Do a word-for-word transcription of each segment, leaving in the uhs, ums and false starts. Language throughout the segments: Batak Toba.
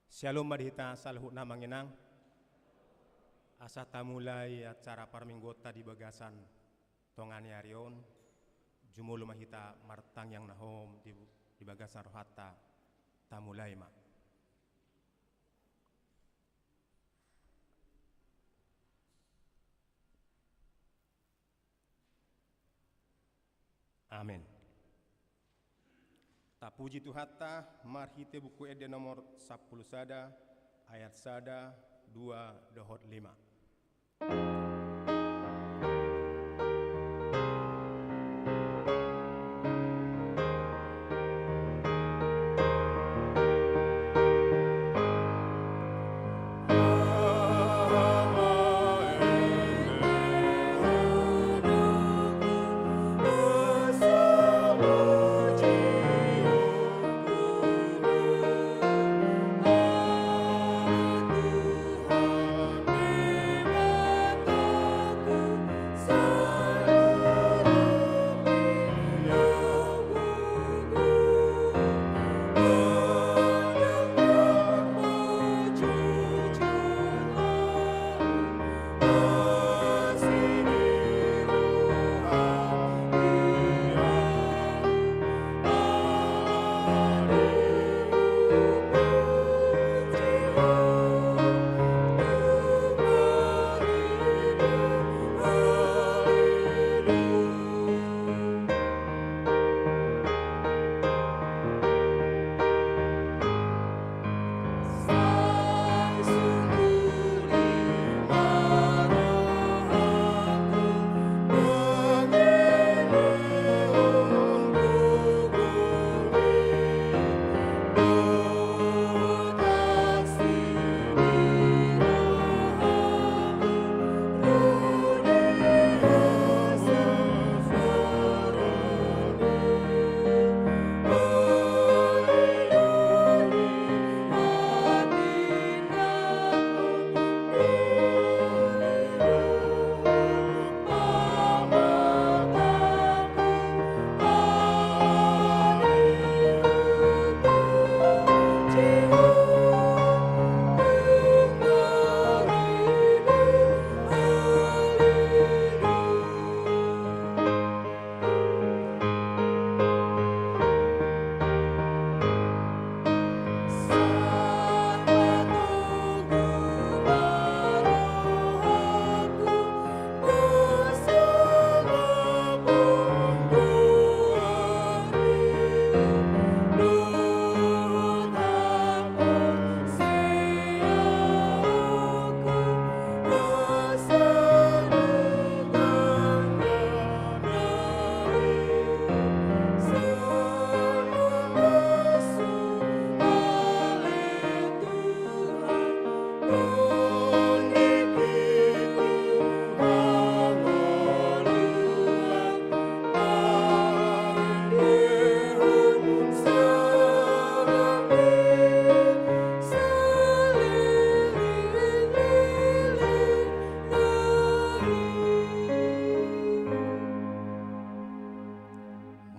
Syalom ma di hita saluhutna amang inang. Asa tamulai acara parmingguonta di bagasan tonga ni ari on, jumolo ma hita martangiang na hohom di, di bagasan rohanta. Tamulai ma. Amen. Tapuji Tuhanta marhite Buku Ende nomor sampulu sada, ayat sada, dua, dohot lima.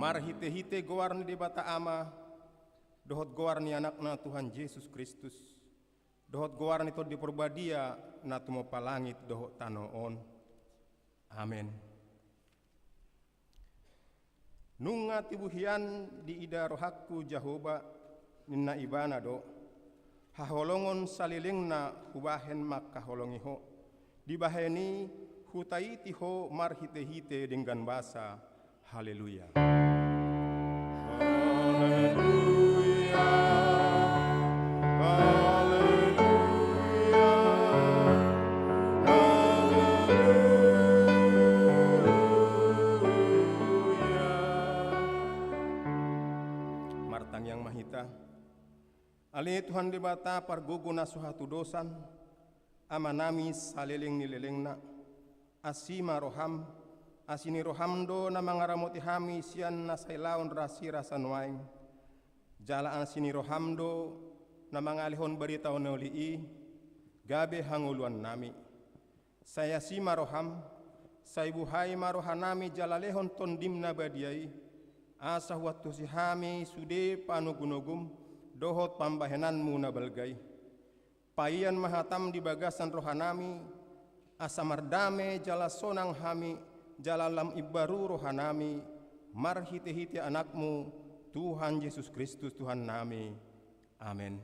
Marhitehite goar ni Debata Ama, dohot goar ni Anakna Tuhan Jesus Kristus, dohot goar ni Tondi Porbadia na tumompa langit dohot tano on. Amen. Nunga tibu hian diida rohangku Jahowa, ninna Ibana do, haholongon salelengna hubahen mangkaholongi ho. Dibahen i hutaiti ho marhitehite denggan basa. Haleluya. Haleluya. Haleluya. Haleluya. Martangiang ma hita. Ale Tuhan Debata pargogo na so hatudosan, Amanami saleleng ni lelengna, asi ma roham, asi ni roham do na mangaramoti hami sian na sai laon rasirasa nuaeng. Jala asi ni roham do na mangalehon barita na uli i, gabe hangoluannami. Sai asi ma roham, sai buhai ma rohanami jala lehon Tondim na badia i, asa huantusi hami sude panogunogum dohot pambahenanmu na balga i. Paihon ma hatam di bagasan rohanami, asa mardame jala sonang hami, jala lam imbaru rohanami, marhitehite Anakmu, Tuhan Jesus Kristus Tuhannami. Amen.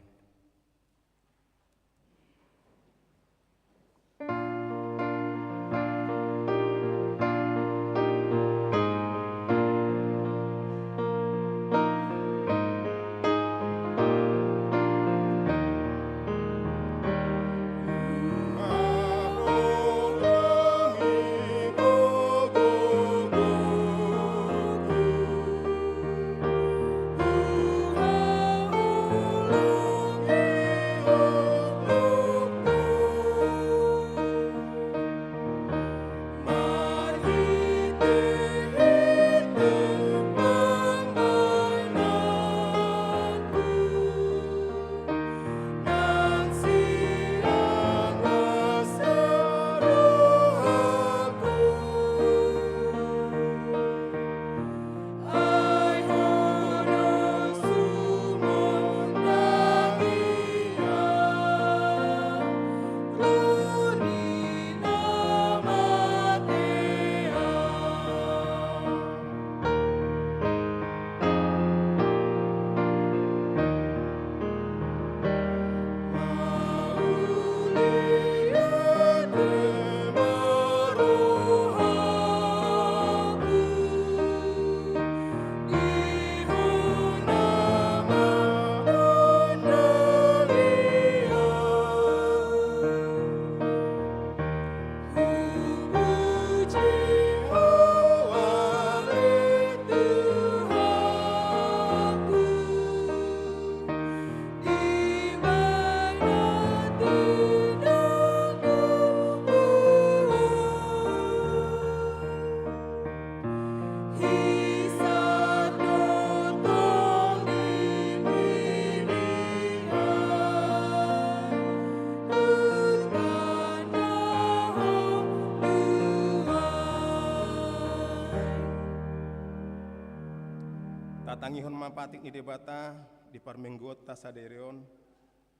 Tatangihon ma patik ni Debata di parmingguonta sadari on,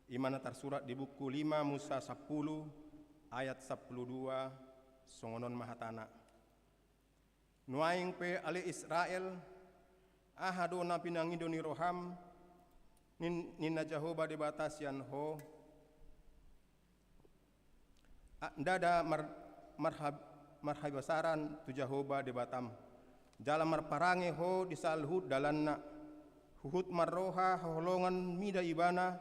i ma na tarsurat di buku lima Musa sampulu ayat sampulu dua, songon on ma hatana. Nuaeng pe ale Israel, aha do na pinangido ni roham, nin-, ninna Jahowa Debata sian ho, a-, ndada mar-, marhab-, marhabasaran tu Jahowa Debatam, jala marparange ho di saluhut dalanna, huhut marroha haholongan mida Ibana,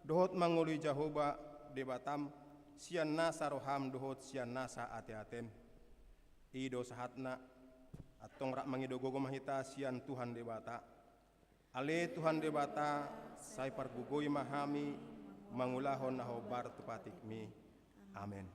dohot mangoloi Jahowa Debatam, sian nasa roham dohot sian nasa ateatem. I do sahatna. Antong rap mangido gogo ma hita sian Tuhan Debata. Ale Tuhan Debata, sai pargogoi ma hami mangulahon na hombar tu patikmi. Amen.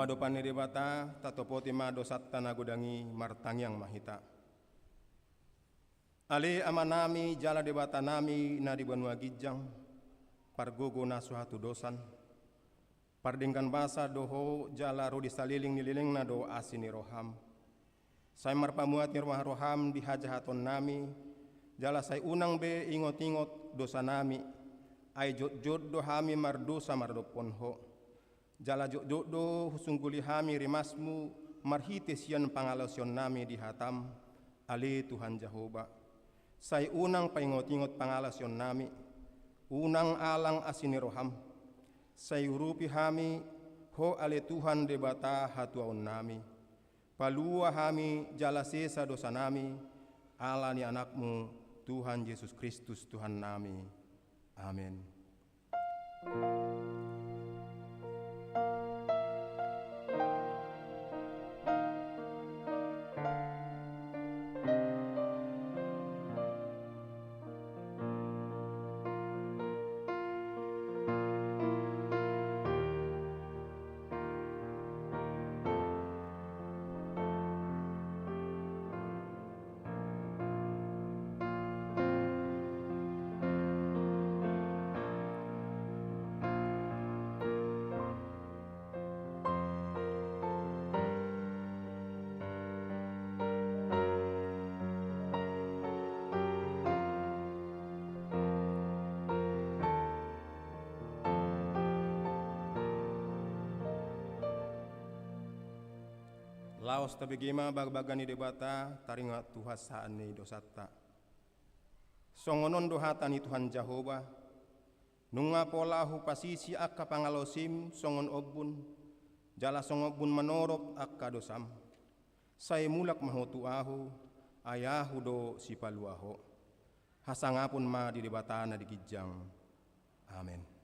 Adopan ni Debata, tatopoti ma dosanta na godang i, martangiang ma hita. Ale Amanami jala Debatanami na di banua ginjang, pargogo na so hatudosan, pardenggan basa do Ho jala ro di saleleng ni lelengna do asi ni roham. Sai marpamuati ma roham di hajahatonnami, jala sai unang be ingot-ingot dosanami, ai jotjot do hami mardosa mardophon Ho. Jala jotjot do husungguli hami rimasmu marhite sian pangalaosionnami di hatam, ale Tuhan Jahowa. Sai unang paingot-ingot pangalaosionnami, unang alang asi ni roham. Sai urupi hami Ho ale Tuhan Debata hatuaonnami. Palua hami jala sesa dosanami, ala ni Anakmu, Tuhan Jesus Kristus Tuhannami. Amen. Laos tabege ma bagabaga ni Debata, taringot tu hasesaan ni dosanta. Songon on do hata ni Tuhan Jahowa: Nunga pola hupasisi angka pangalaosim songon ombun, jala songon ombun manorop angka dosam. Sai mulak ma ho tu Ahu, ai Ahu do sipalua ho. Hasangapon ma di Debata na di ginjang. Amen.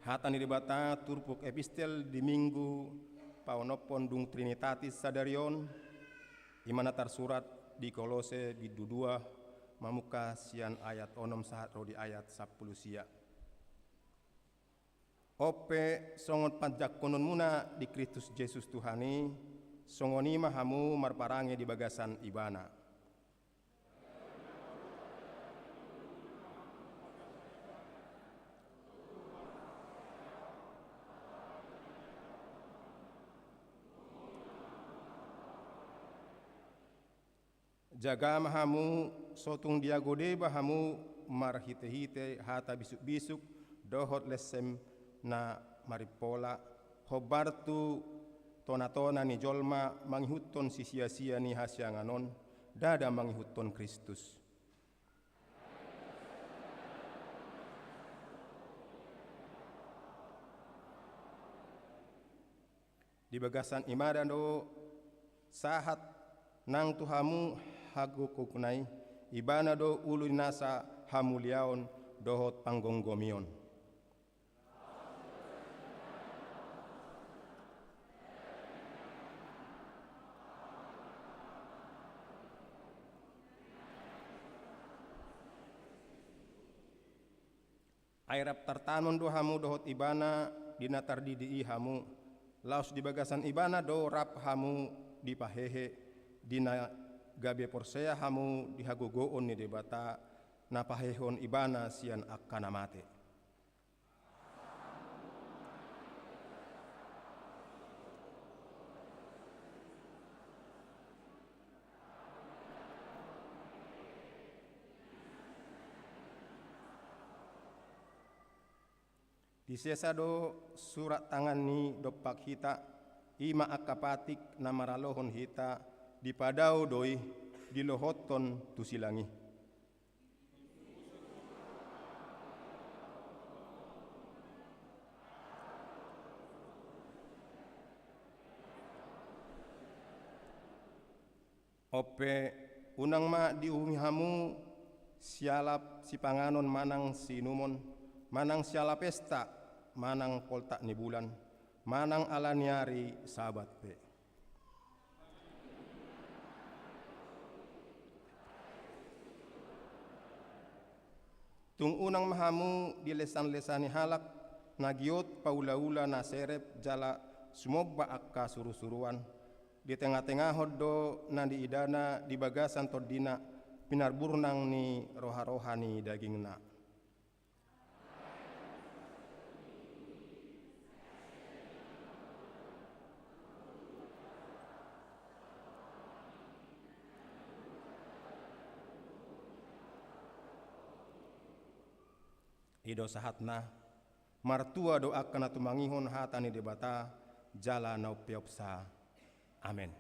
Hata ni Debata turpuk epistel di Minggu paonomhon dung Trinitatis sadari on, i ma na tarsurat di Kolose bindu dua, mamungka sian ayat onom sahat ro di ayat sampulu sia. On pe songon panjangkononmuna di Kristus Jesus Tuhan i, songon i ma hamu marparange di bagasan Ibana. Jaga ma hamu, so tung diago deba hamu marhitehite hata bisukbisuk dohot lensem na marimpola, hombar tu tonatona ni jolma mangihuthon sisiasia ni hasiangan on, ndada mangihuthon Kristus. Di bagasan Ibana do sahat nang tu hamu hagogona i, Ibana do ulu ni nasa hamuliaon dohot panggomgomion. Ai rap tartanon do hamu dohot Ibana di na tardidi i hamu, laos di bagasan Ibana do rap hamu dipahehe, di na gabe porsea hamu di hagogoon ni Debata, na pahehehon Ibana sian angka na mate. Disesa do surat tangan ni dompak hita, i ma angka patik na maralohon hita, dipadao do i, dilohothon tu silang i. On pe, unang ma diuhungi hamu sialap sipanganon manang siinumon, manang siala pesta, manang poltak ni bulan, manang ala ni ari Sabat pe. Tung unang ma hamu dilesanlesani halak na giot paulaula na serep jala sumomba angka surusuruan, ditengatengahon do na niidana di bagasan tondina pinarburnang ni roharoha ni dagingna. I do sahatna. Martua do angka na tumangihon hata ni Debata jala na umpeopsa. Amen.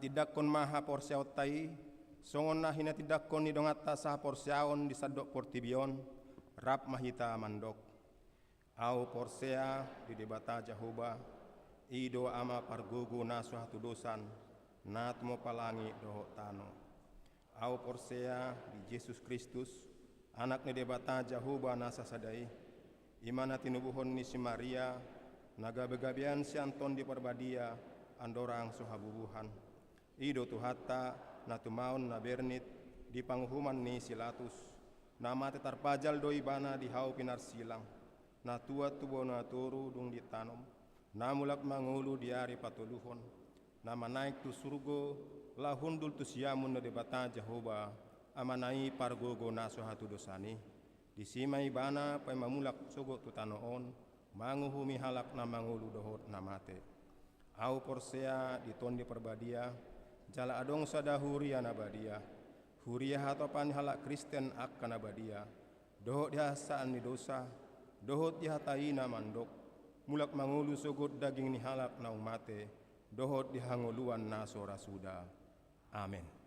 Tindanghon ma haporseaonta i, songon na hinatindangkon ni donganta sahaporseaon di sandok portibi on, rap ma hita mandok. Ahu porsea di Debata Jahowa, i do Ama pargogo na so hatudosan, na tumompa langit dohot tano. Ahu porsea di Jesus Kristus, Anak ni Debata Jahowa na sasada i, i ma na tinubuhon ni si Maria, na gabegabean sian Tondi Parbadia, andorang so habubuhan. I do Tuhanta, na tumaon na bernit di panguhuman ni si Latus, na mate tarpajal do Ibana di hau pinarsilang, na tuat tu banua toru dung ditanom, na mulak mangolu di ari patoluhon, na manaek tu surgo, laho hundul tu siamun ni Debata Jahowa, Amana i pargogo na so hatudosan i. Disi ma Ibana paima mulak sogot tu tano on, manguhumi halak na mangolu dohot na mate. Ahu porsea di Tondi Parbadia, jala adong sada huria na badia, huria hatopan ni halak Kristen angka na badia, dohot di hahansaan ni dosa, dohot di hata i na mandok, mulak mangolu sogot daging ni halak naung mate, dohot di hangoluan na so ra suda. Amen.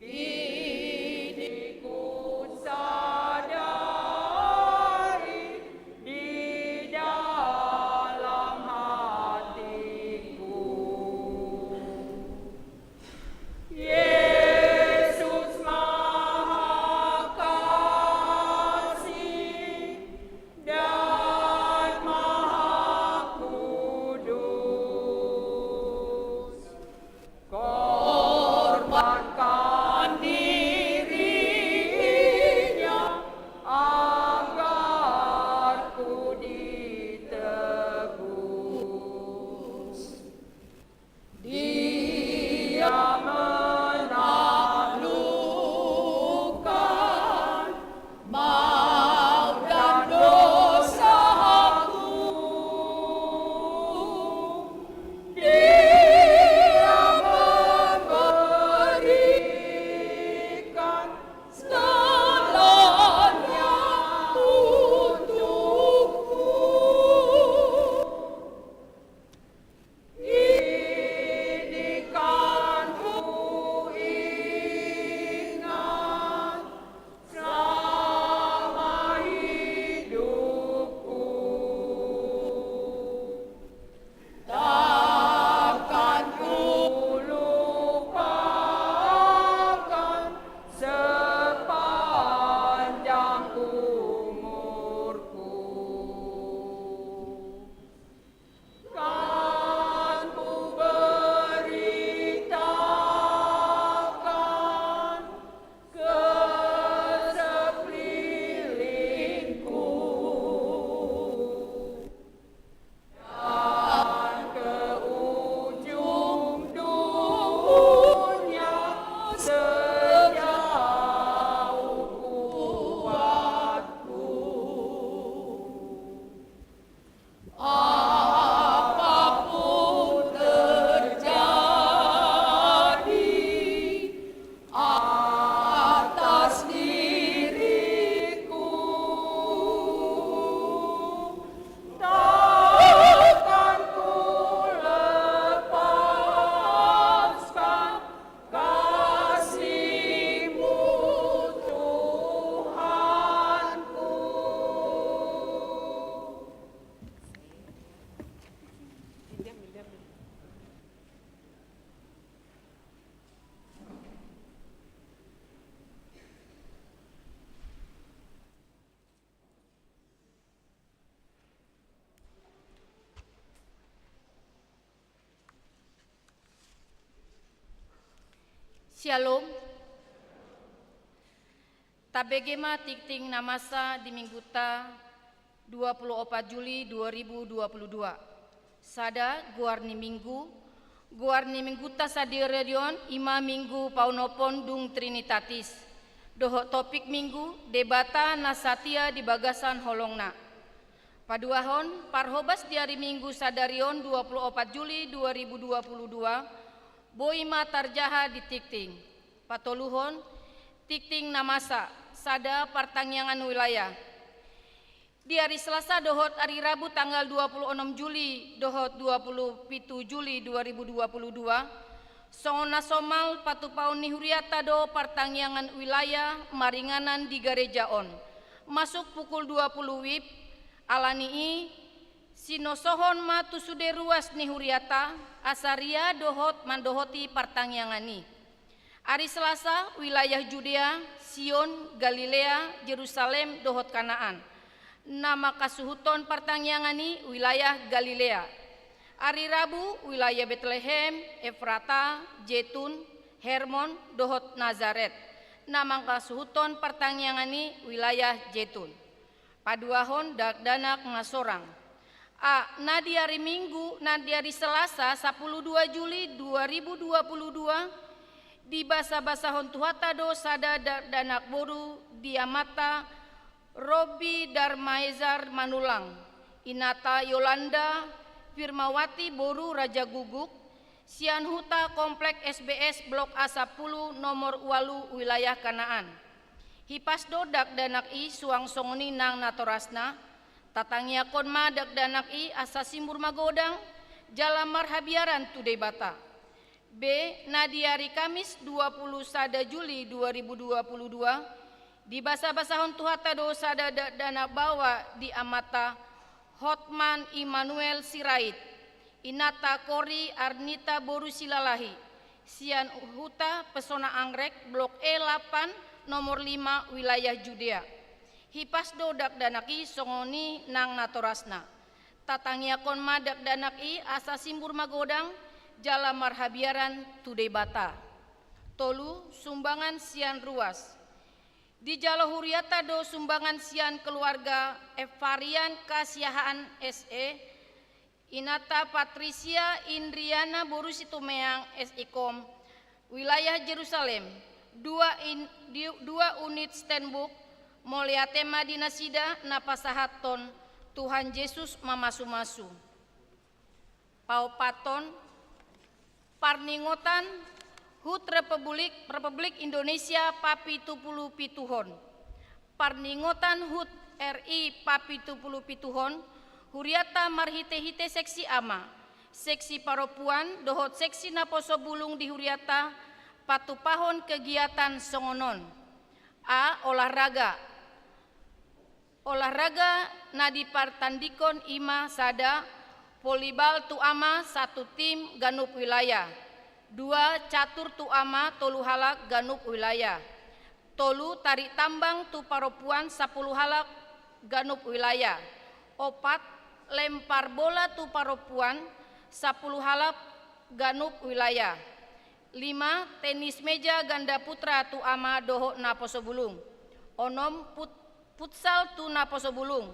Kini kusadari di dalam hatiku, Yesus Mahakasih dan Mahakudus. Korbankan diri-Nya agar ku ditebus. Dia menaklukkan maut dan dosaku. Dia memberikan segalanya untukku. Ini kan ku ingat selama hidupku. Takkan ku lupakan sepanjang umurku. Kan ku beritakan ke sekelilingku dan ke ujung dunia sejauh kuatku. Apa pun terjadi atas diriku, Shalom. Tabege ma tingting na masa di Mingguta dua puluh opat Juli dua ribu dua puluh dua. Sada, goar ni Minggu. Goar ni Mingguta sadari on i ma Minggu paonomhon dung Trinitatis. Dohot topik Minggu, Debata na satia di bagasan holong-Na. Paduahon, parhobas di ari Minggu sadari on dua puluh opat Juli dua ribu dua puluh dua, boi ma tarjaha di tingting. Patoluhon, tingting na masa, sada, partangiangan wilayah. Di ari Selasa dohot ari Rabu tanggal dua puluh onom Juli dohot dua puluh pitu Juli dua ribu dua puluh dua, songon na somal patupaon ni huriata do partangiangan wilayah maringanan di gareja on. Masuk pukul dua puluh wib, ala ni i, sinosohon ma tu sude ruas ni huriata, asa ria dohot mandohoti partangiangan i. Ari Selasa, wilayah Judea, Sion, Galilea, Jerusalem, dohot Kanaan. Na mangkasuhuthon partangiangan i wilayah Galilea. Ari Rabu, wilayah Betlehem, Efrata, Jetun, Hermon, dohot Nazaret. Na mangkasuhuthon partangiangan i wilayah Jetun. Paduahon dakdanak na sorang. A, na di ari Minggu, na di ari Selasa, sapuluh dua Juli dua ribu dua puluh dua, dibasabasahon Tuhanta do sada dakdanak boru di amanta Robby Darmaezar Manullang, inanta Yolanda Firmawati boru Rajaguguk, sian huta Komplek S B S Blok A sapuluh nomor ualu wilayah Kanaan. Hipas do dakdanak i suang songon i nang natorasna, tatangiangkon ma dakdanak i asa simbur magodang, jala marhabiaran tu Debata. B, na di ari Kamis dua puluh sada Juli dua ribu dua puluh dua, dibasabasahon Tuhanta do sada dakdanak baoa di amanta Hotman Immanuel Sirait, inanta Kori Arnita boru Silalahi, sian huta Pesona Anggrek, Blok E lapan, nomor lima, wilayah Judea. Hipas do dakdanak i songon i nang natorasna. Tatangiangkon ma dakdanak i asa simbur magodang, jala marhabiaran tu Debata. Tolu, sumbangan sian ruas. Dijalo huriata do sumbangan sian keluarga Evarian Kasiahaan S E, inanta Patricia Indriana boru Situmeang S I Kom, wilayah Jerusalem, dua in-, di-, dua unit stand book, mauliate ma di nasida na pasahathon, Tuhan Jesus mamasumasu. Paopathon, parningotan HUT Republik, Republik Indonesia papitupulupituhon. Parningotan HUT R I papitupulupituhon, huriata marhitehite seksi ama, seksi parompuan dohot seksi naposo bulung di huriata patupahon kegiatan songon on. A, olahraga. Olahraga na dipartandingkon i ma sada, volleyball tu ama satu tim ganup wilayah, dua, catur tu ama tolu halak ganup wilayah, tolu, tarik tambang tu parompuan sapuluh halak ganup wilayah, opat, lempar bola tu parompuan sapuluh halak ganup wilayah, lima, tenis meja ganda putra tu ama dohot naposo bulung, onom, put-, futsal tu naposo bulung,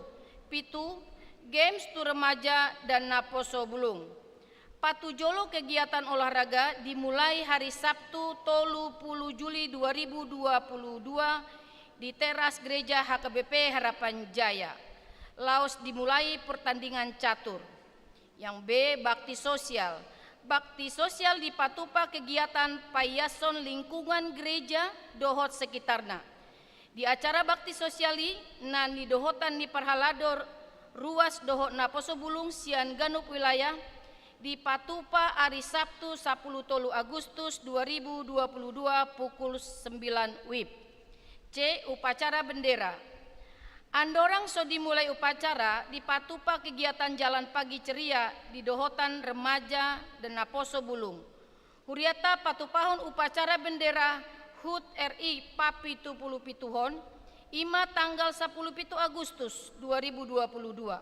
pitu, games tu remaja dan naposo bulung. Patujolo kegiatan olahraga dimulai hari Sabtu tolu puluh Juli dua ribu dua puluh dua di teras gereja H K B P Harapan Jaya. Laos dimulai pertandingan catur. Yang B, bakti sosial. Bakti sosial dipatupa kegiatan paiason lingkungan gereja dohot sekitarna. Di acara bakti sosial i, na nidohotan ni parhalado ruas dohot naposo bulung sian ganup wilayah, dipatupa ari Sabtu sapuluh tolu Agustus dua ribu dua puluh dua pukul sembilan wib. C, upacara bendera. Andorang so dimulai upacara, dipatupa kegiatan jalan pagi ceria di dohotan remaja dan naposo bulung. Huriata patupahon upacara bendera HUT R I papitupulupituhon, i ma tanggal sapuluh pitu Agustus dua ribu dua puluh dua.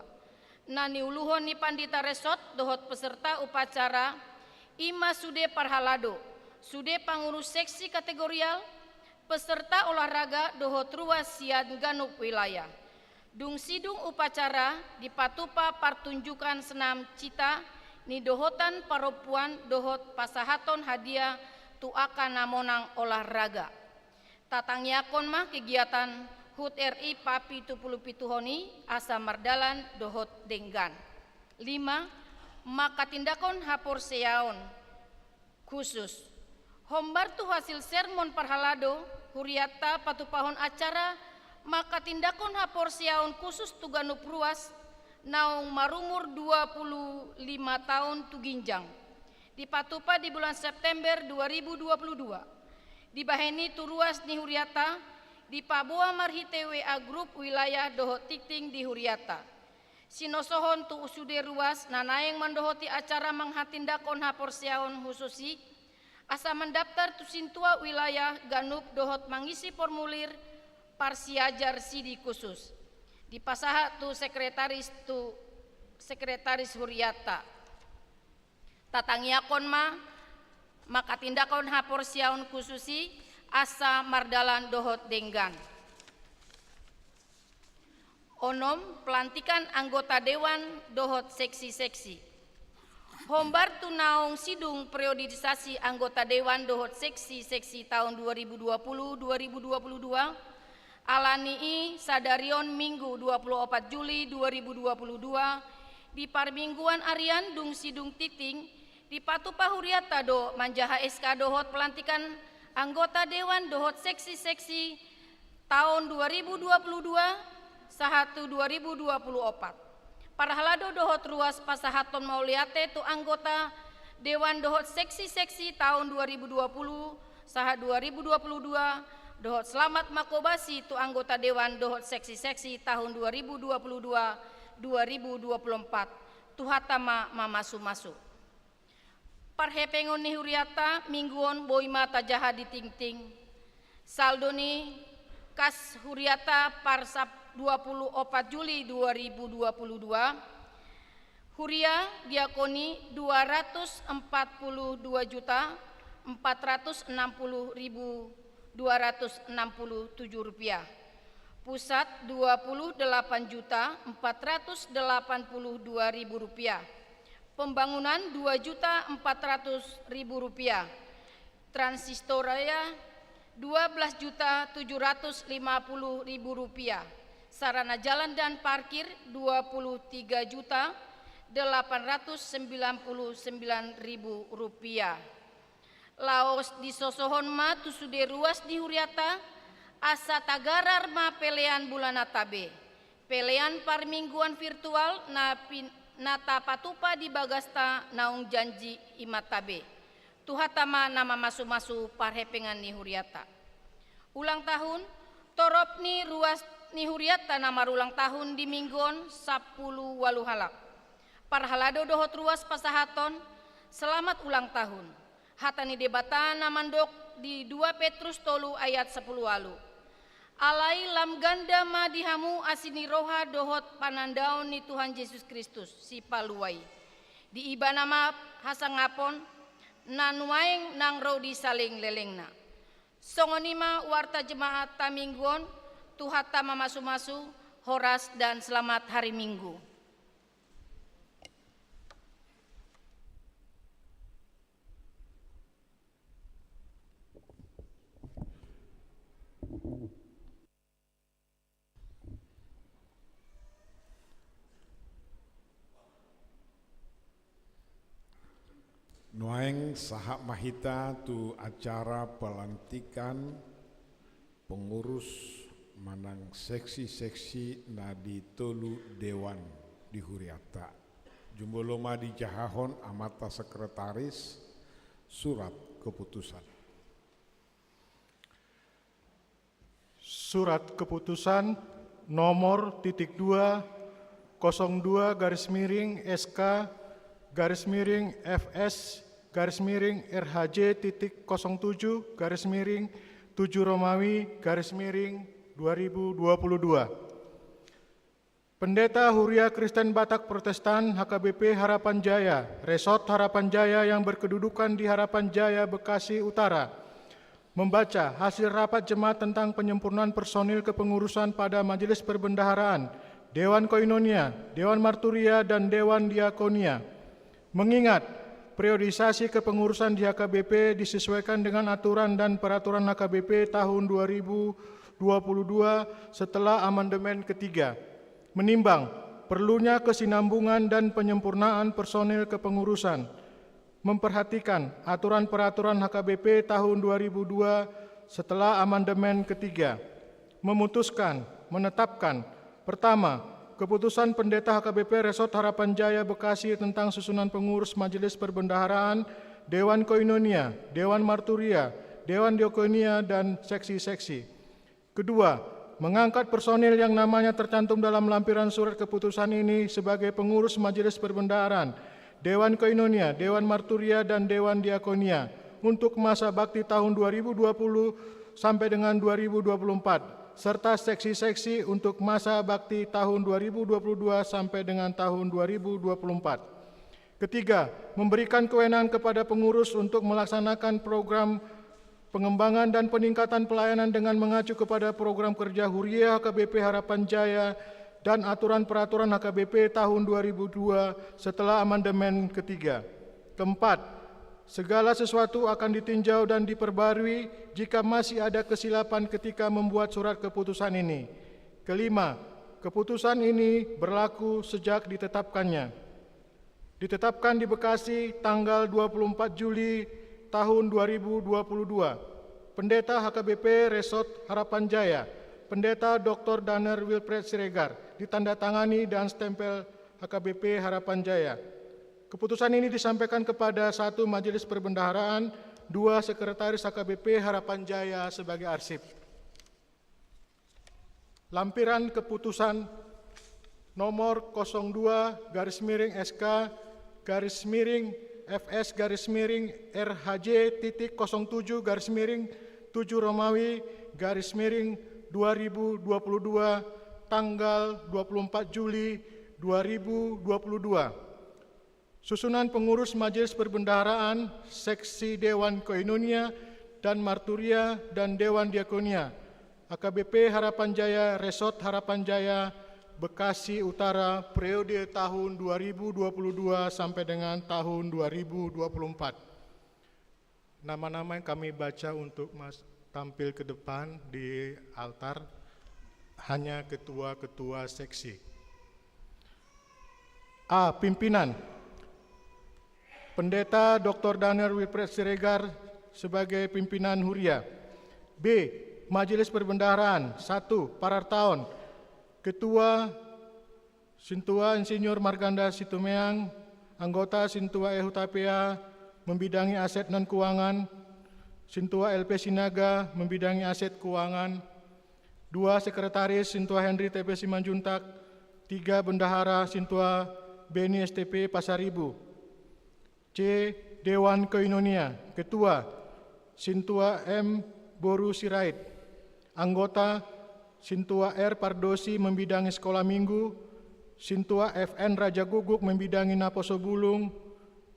Na niuluhon ni pandita resort dohot peserta upacara, i ma sude parhalado, sude pangurus seksi kategorial, peserta olahraga dohot ruas sian ganup wilayah. Dung sidung upacara dipatupa partunjukan senam cita ni dohotan parompuan dohot pasahaton hadiah tu angka na monang olahraga. Tatangiangkon ma kegiatan HUT R I papitu pulu pituhon i asa mardalan dohot denggan. Lima, mangkatindangkon haporseaon khusus. Hombar tu hasil sermon parhalado, huriatta patupahon acara mangkatindangkon haporseaon khusus tu ganup ruas naung marumur dua pulu lima taon tu ginjang. Dipatupa di bulan September dua ribu dua pulu dua. Dibahen i tu ruas ni huriatta, dipaboa marhite W A grup wilayah dohot tingting di huriatta. Sinosohon tu sude ruas na naeng mandohoti acara mangkatindangkon haporseaon khusus i, asa mandaptar tu sintua wilayah ganup dohot mangisi formulir parsiajar sidi khusus. Dipasahat tu sekretaris, tu sekretaris huriatta. Tatangiangkon ma mangkatindangkon haporseaon khusus i asa mardalan dohot denggan. Onom, pelantikan anggota dewan dohot seksi-seksi. Hombar tu naung sidung periodisasi anggota dewan dohot seksi-seksi taon dua ribu dua pulu dua ribu dua pulu dua, alani i sadari on Minggu dua pulu opat Juli dua ribu dua pulu dua, di parmingguan arian dung sidung tingting, dipatupa huriatta do manjaha S K dohot pelantikan anggota dewan dohot seksi-seksi taon dua ribu dua puluh dua sahat tu dua ribu dua puluh opat. Parhalado dohot ruas pasahathon mauliate tu anggota dewan dohot seksi-seksi taon dua ribu dua puluh sahat dua ribu dua puluh dua, dohot selamat mangkobasi tu anggota dewan dohot seksi-seksi taon dua ribu dua puluh dua, dua ribu dua puluh empat. Tuhanta ma mamasu-masu. Parhepengon ni huriatta minggu on boi ma tajaha di tingting. Saldo ni kas huriatta parsap dua puluh opat Juli dua ribu dua puluh dua, huria diakoni dua ratus empat puluh dua juta empat ratus enam puluh ribu dua ratus enam puluh tujuh rupiah. Pusat dua puluh delapan juta empat ratus delapan puluh dua ribu rupiah. Pembangunan dua juta empat ratus ribu rupiah. Transistoraya dua belas juta tujuh ratus lima puluh ribu rupiah. Sarana jalan dan parkir dua puluh tiga juta delapan ratus sembilan puluh sembilan ribu rupiah. Laos disosohon ma tu sude ruas ni huriatta, asa tagarar ma pelean bulananta be. Pelean parmingguan virtual na pin-, na tapatupa di bagasta naung janji imanta be. Tuhanta ma na mamasu-masu parhepengan ni huriatta. Ulang tahun, torop ni ruas ni huriatta na marulang tahun di minggu on sampulu ualu halak. Parhalado dohot ruas pasahathon, selamat ulang tahun. Hata ni Debata na mandok di dua Petrus tolu ayat sampulu ualu. Alai lam ganda ma di hamu asi ni roha dohot panandaon ni Tuhan Jesus Kristus, Sipalua i. Di Ibana ma hasangapon, na nuaeng nang ro di saleleng-lelengna. Songon i ma warta jemaat ta minggu on, Tuhanta mamasu-masu, horas dan selamat hari Minggu. Nuaeng sahat ma hita tu acara pelantikan pengurus manang seksi-seksi na di tolu dewan di huriatta. Jumolo ma dijahahon amanta sekretaris surat keputusan. Surat keputusan nomor titik dua, kosong dua garis miring S K garis miring F S garis miring R H J titik kosong tujuh garis miring tujuh Romawi garis miring dua ribu dua puluh dua. Pendeta Huria Kristen Batak Protestan H K B P Harapan Jaya, Resort Harapan Jaya yang berkedudukan di Harapan Jaya, Bekasi Utara, membaca hasil rapat jemaat tentang penyempurnaan personil kepengurusan pada Majelis Perbendaharaan, Dewan Koinonia, Dewan Marturia, dan Dewan Diakonia. Mengingat periodisasi kepengurusan di H K B P disesuaikan dengan aturan dan peraturan H K B P tahun dua ribu dua puluh dua setelah amandemen ketiga. Menimbang perlunya kesinambungan dan penyempurnaan personil kepengurusan. Memperhatikan aturan peraturan H K B P tahun dua ribu dua setelah amandemen ketiga. Memutuskan, menetapkan, pertama, keputusan Pendeta H K B P Resort Harapan Jaya Bekasi tentang susunan pengurus Majelis Perbendaharaan, Dewan Koinonia, Dewan Marturia, Dewan Diakonia, dan seksi-seksi. Kedua, mengangkat personil yang namanya tercantum dalam lampiran surat keputusan ini sebagai pengurus Majelis Perbendaharaan, Dewan Koinonia, Dewan Marturia, dan Dewan Diakonia untuk masa bakti tahun dua ribu dua puluh sampai dengan dua ribu dua puluh empat, serta seksi-seksi untuk masa bakti tahun dua ribu dua puluh dua sampai dengan tahun dua ribu dua puluh empat. Ketiga, memberikan kewenangan kepada pengurus untuk melaksanakan program pengembangan dan peningkatan pelayanan dengan mengacu kepada program kerja Huria H K B P Harapan Jaya dan aturan peraturan H K B P tahun dua ribu dua setelah amandemen ketiga. Keempat, segala sesuatu akan ditinjau dan diperbarui jika masih ada kesilapan ketika membuat surat keputusan ini. Kelima, keputusan ini berlaku sejak ditetapkannya. Ditetapkan di Bekasi tanggal dua puluh empat Juli tahun dua ribu dua puluh dua. Pendeta H K B P Resort Harapan Jaya, Pendeta Doktor Daniel Wilfred Siregar, ditandatangani dan stempel H K B P Harapan Jaya. Keputusan ini disampaikan kepada satu, Majelis Perbendaharaan, dua, Sekretaris H K B P Harapan Jaya sebagai arsip. Lampiran keputusan nomor kosong dua garis miring S K garis miring F S garis miring R H J titik kosong tujuh garis miring tujuh Romawi garis miring dua ribu dua puluh dua, tanggal dua puluh empat Juli dua ribu dua puluh dua. Susunan pengurus Majelis Perbendaharaan, Seksi Dewan Koinonia dan Marturia, dan Dewan Diakonia, H K B P Harapan Jaya, Resort Harapan Jaya, Bekasi Utara, periode tahun dua ribu dua puluh dua sampai dengan tahun dua ribu dua puluh empat. Nama-nama yang kami baca untuk mas-, tampil ke depan di altar hanya ketua-ketua seksi. A. Pimpinan. Pendeta Doktor Daniel Wilfred Siregar sebagai pimpinan huria. B. Majelis Perbendaharaan. Satu, Parartaon. Ketua, Sintua Insinyur Marganda Situmeang. Anggota, Sintua E. Hutapea, membidangi aset non keuangan. Sintua L P Sinaga, membidangi aset keuangan. Dua, Sekretaris, Sintua Henry T P Simanjuntak. Tiga, Bendahara, Sintua Beni S T P Pasaribu. C. Dewan Koinonia. Ketua, Sintua M. Boru Sirait. Anggota, Sintua R. Pardosi membidangi sekolah minggu, Sintua F N Raja Guguk membidangi naposo bulung,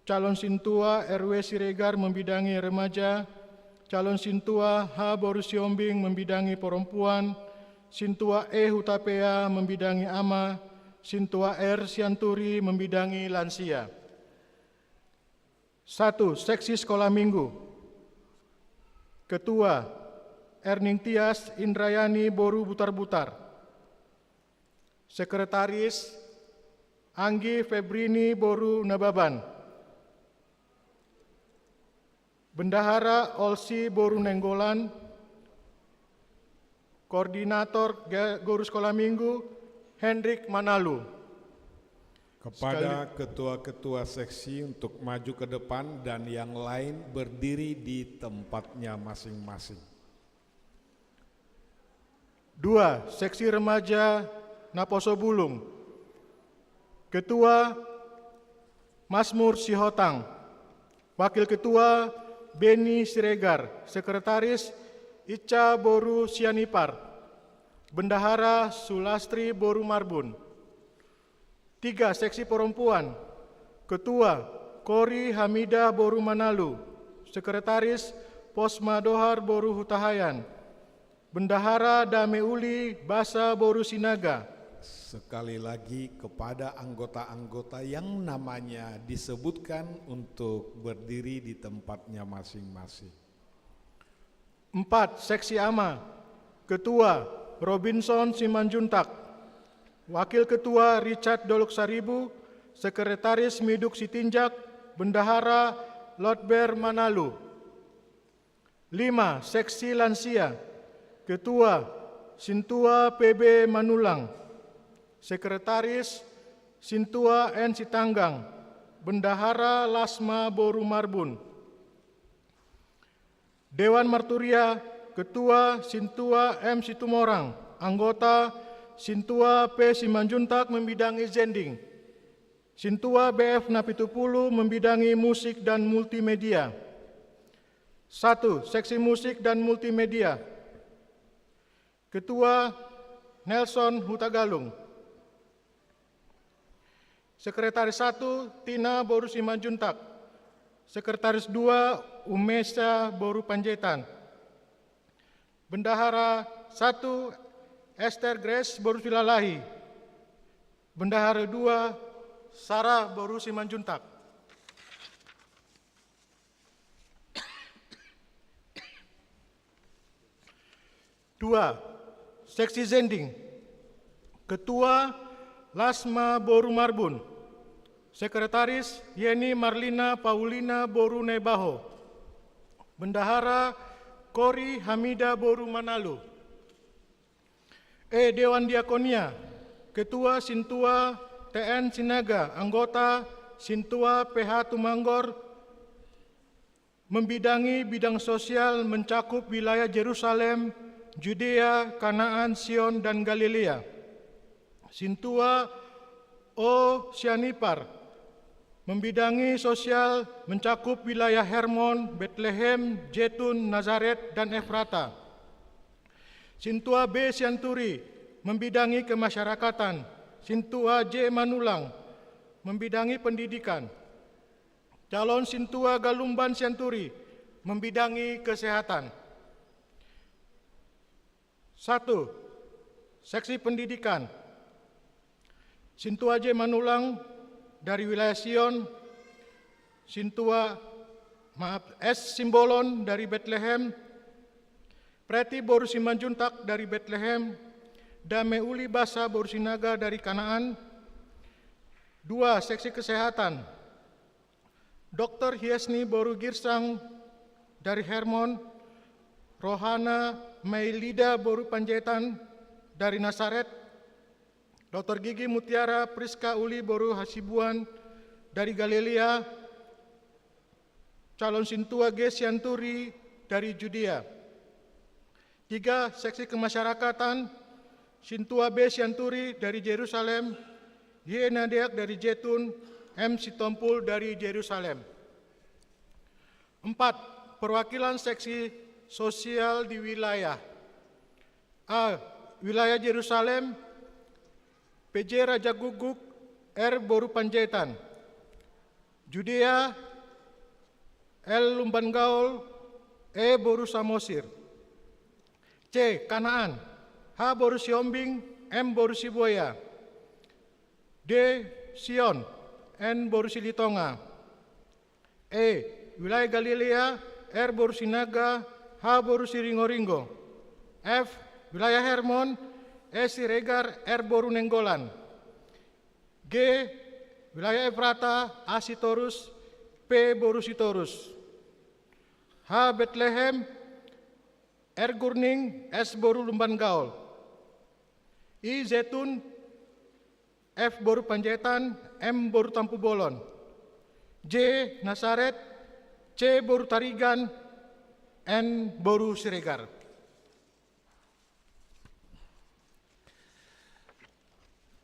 calon Sintua R W Siregar membidangi remaja, calon Sintua H. Boru Siombing membidangi perempuan, Sintua E. Hutapea membidangi ama, Sintua R. Sianturi membidangi lansia. Satu, seksi sekolah minggu. Ketua, Erning Tias Indrayani Boru Butarbutar. Sekretaris, Anggi Febrini Boru Nababan. Bendahara, Olsi Boru Nainggolan. Koordinator ga-, Guru Sekolah Minggu, Hendrik Manalu. Kepada ketua-ketua seksi untuk maju ke depan dan yang lain berdiri di tempatnya masing-masing. Dua, seksi remaja Naposo Bulung. Ketua, Masmur Sihotang. Wakil Ketua, Beni Siregar. Sekretaris, Ica Boru Sianipar. Bendahara, Sulastri Boru Marbun. Tiga, seksi perempuan. Ketua, Kori Hamida boru Manalu. Sekretaris, Posma Dohar boru Hutahaean. Bendahara, Dame Uli Basa boru Sinaga. Sekali lagi kepada anggota-anggota yang namanya disebutkan untuk berdiri di tempatnya masing-masing. Empat, seksi ama. Ketua, Robinson Simanjuntak. Wakil ketua, Richard Dolok Saribu. Sekretaris, Miduk Sitinjak. Bendahara, Lotber Manalu. Lima, seksi lansia. Ketua, Sintua P B Manulang. Sekretaris, Sintua N Sitanggang. Bendahara, Lasma boru Marbun. Dewan Marturia. Ketua, Sintua M Situmorang. Anggota, Sintua P Simanjuntak membidangi zending. Sintua B F Napitupulu membidangi musik dan multimedia. Satu, seksi musik dan multimedia. Ketua, Nelson Hutagalung. Sekretaris satu, Tina boru Simanjuntak. Sekretaris dua, Umesa boru Panjaitan. Bendahara satu, Esther Grace boru Silalahi. Bendahara dua, Sarah boru Simanjuntak. Dua, seksi zending. Ketua, Lasma boru Marbun. Sekretaris, Yeni Marlina Paulina boru Naibaho. Bendahara, Kori Hamida boru Manalu. E, Dewan Diakonia. Ketua, Sintua T N Sinaga. Anggota, Sintua P H Tumanggor, membidangi bidang sosial mencakup wilayah Jerusalem, Judea, Kanaan, Sion, dan Galilea. Sintua O Sianipar, membidangi sosial mencakup wilayah Hermon, Betlehem, Jetun, Nazaret, dan Efrata. Sintua B Sianturi, membidangi kemasyarakatan. Sintua J Manulang, membidangi pendidikan. Calon Sintua Galumban Sianturi, membidangi kesehatan. Satu, seksi pendidikan. Sintua J Manulang dari wilayah Sion, Sintua, maaf, S Simbolon dari Betlehem, Preti boru Simanjuntak dari Betlehem, Dame Uli Basa boru Sinaga dari Kanaan. Dua, seksi kesehatan. Doktor Hiesni boru Girsang dari Hermon, Rohana Mailida boru Panjaitan dari Nasaret, Doktor Gigi Mutiara Priska Uli boru Hasibuan dari Galilea, calon Sintua G Sianturi dari Judea. Tiga, seksi kemasyarakatan, Sintua B Sianturi dari Jerusalem, Y Nadeak dari Jetun, M Sitompul dari Jerusalem. Empat, perwakilan seksi sosial di wilayah. A, wilayah Jerusalem, P J Raja Guguk, R boru Panjaitan. Judea, L Lumban Gaol, E boru Samosir. C, Kanaan, H boru Siombing, M boru Sibuea. D, Sion, N boru Silitonga. E, wilayah Galilea, R boru Sinaga, H boru Siringoringo. F, wilayah Hermon, E Siregar, R boru Nainggolan. G, wilayah Efrata, A Sitorus, P boru Sitorus. H, Betlehem, R Gurning, S boru Lumban Gaol. I, Jetun, F boru Panjaitan, M boru Tampubolon. J, Nasaret, C boru Tarigan, N boru Siregar.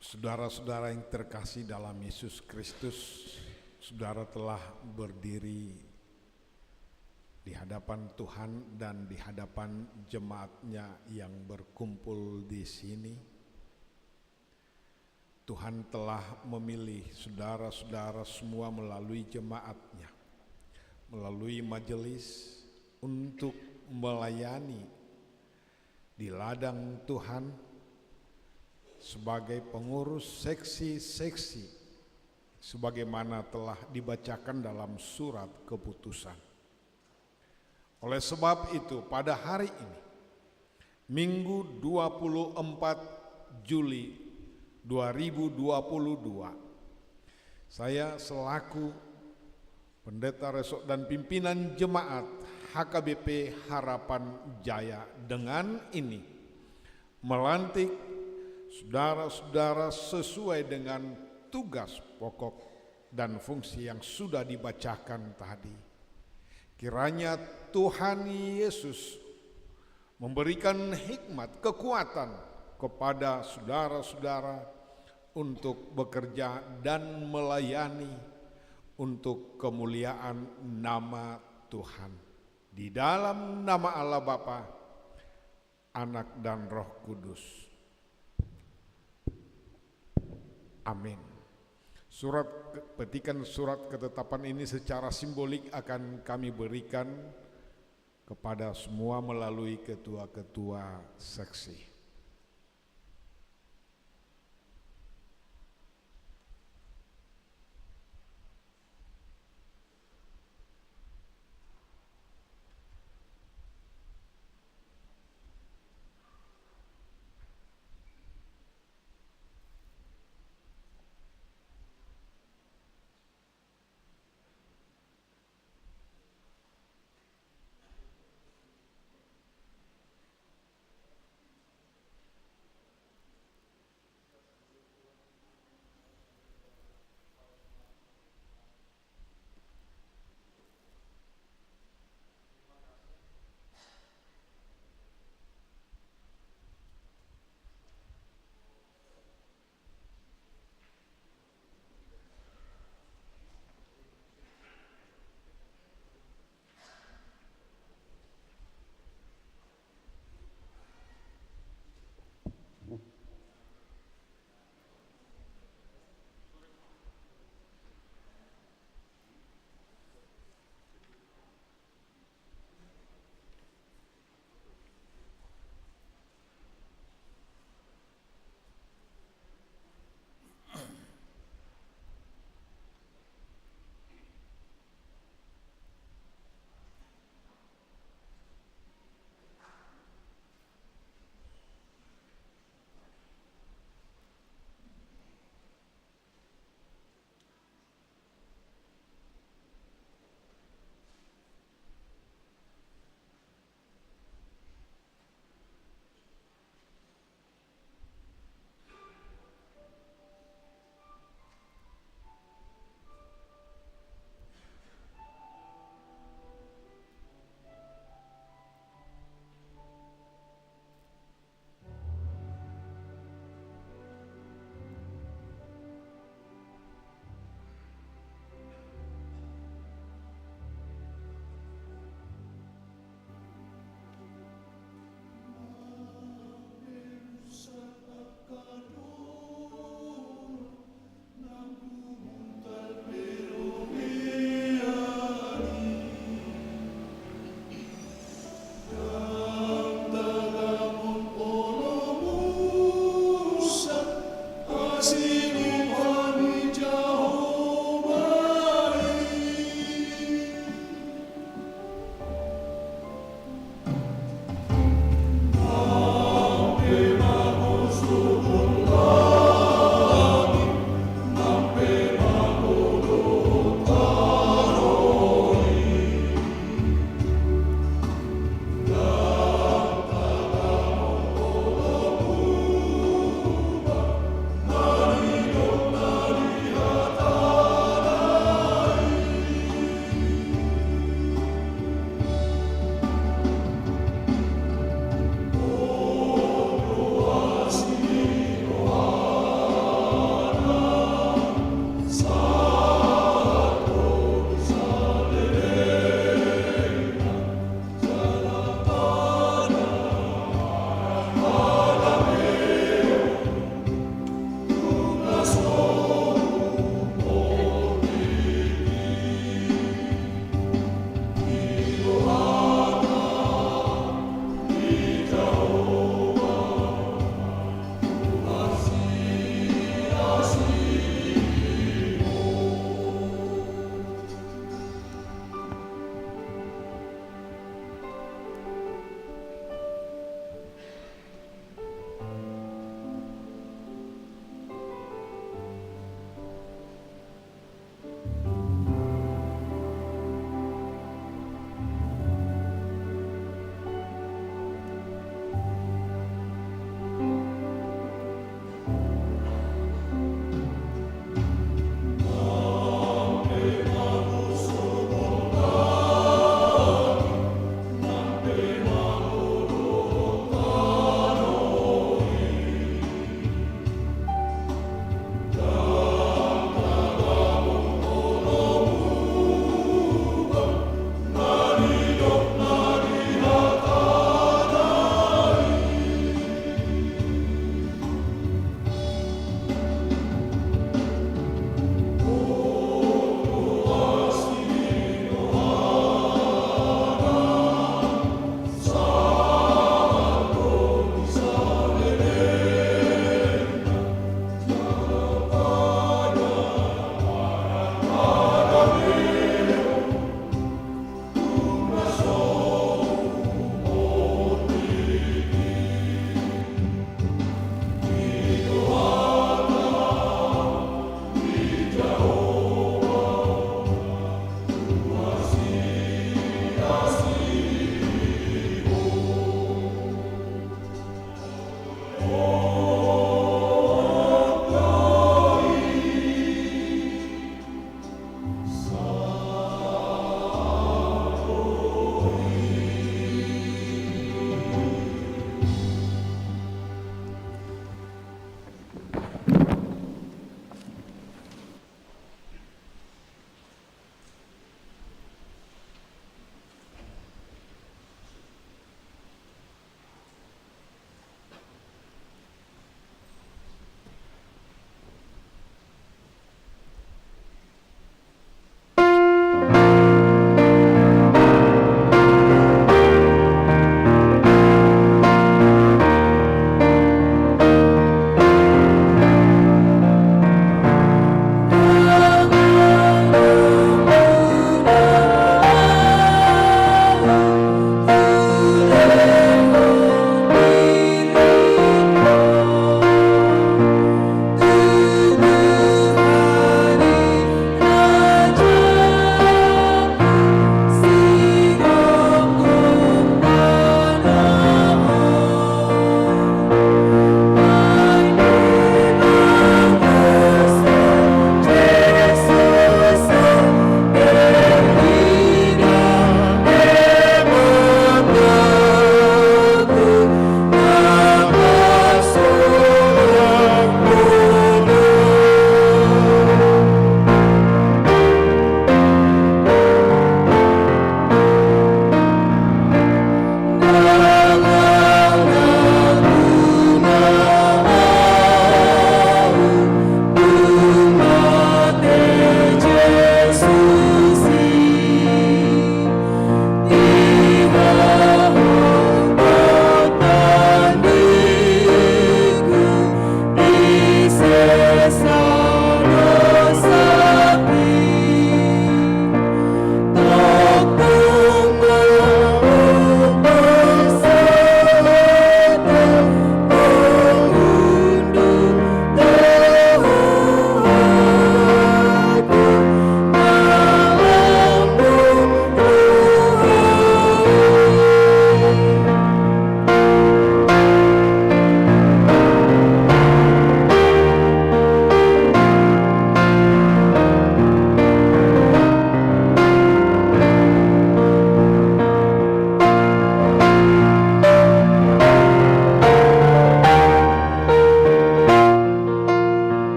Saudara-saudara yang terkasih dalam Yesus Kristus, saudara telah berdiri di hadapan Tuhan dan di hadapan jemaat-Nya yang berkumpul di sini. Tuhan telah memilih saudara-saudara semua melalui jemaatnya, melalui majelis, untuk melayani di ladang Tuhan sebagai pengurus seksi-seksi, sebagaimana telah dibacakan dalam surat keputusan. Oleh sebab itu, pada hari ini, Minggu dua puluh empat Juli dua ribu dua puluh dua, saya selaku Pendeta Resort dan Pimpinan Jemaat H K B P Harapan Jaya dengan ini melantik saudara-saudara sesuai dengan tugas pokok dan fungsi yang sudah dibacakan tadi. Kiranya Tuhan Yesus memberikan hikmat, kekuatan kepada saudara-saudara untuk bekerja dan melayani untuk kemuliaan nama Tuhan. Di dalam nama Allah Bapa, Anak, dan Roh Kudus. Amin. Surat ke-, petikan surat ketetapan ini secara simbolik akan kami berikan kepada semua melalui ketua-ketua seksi.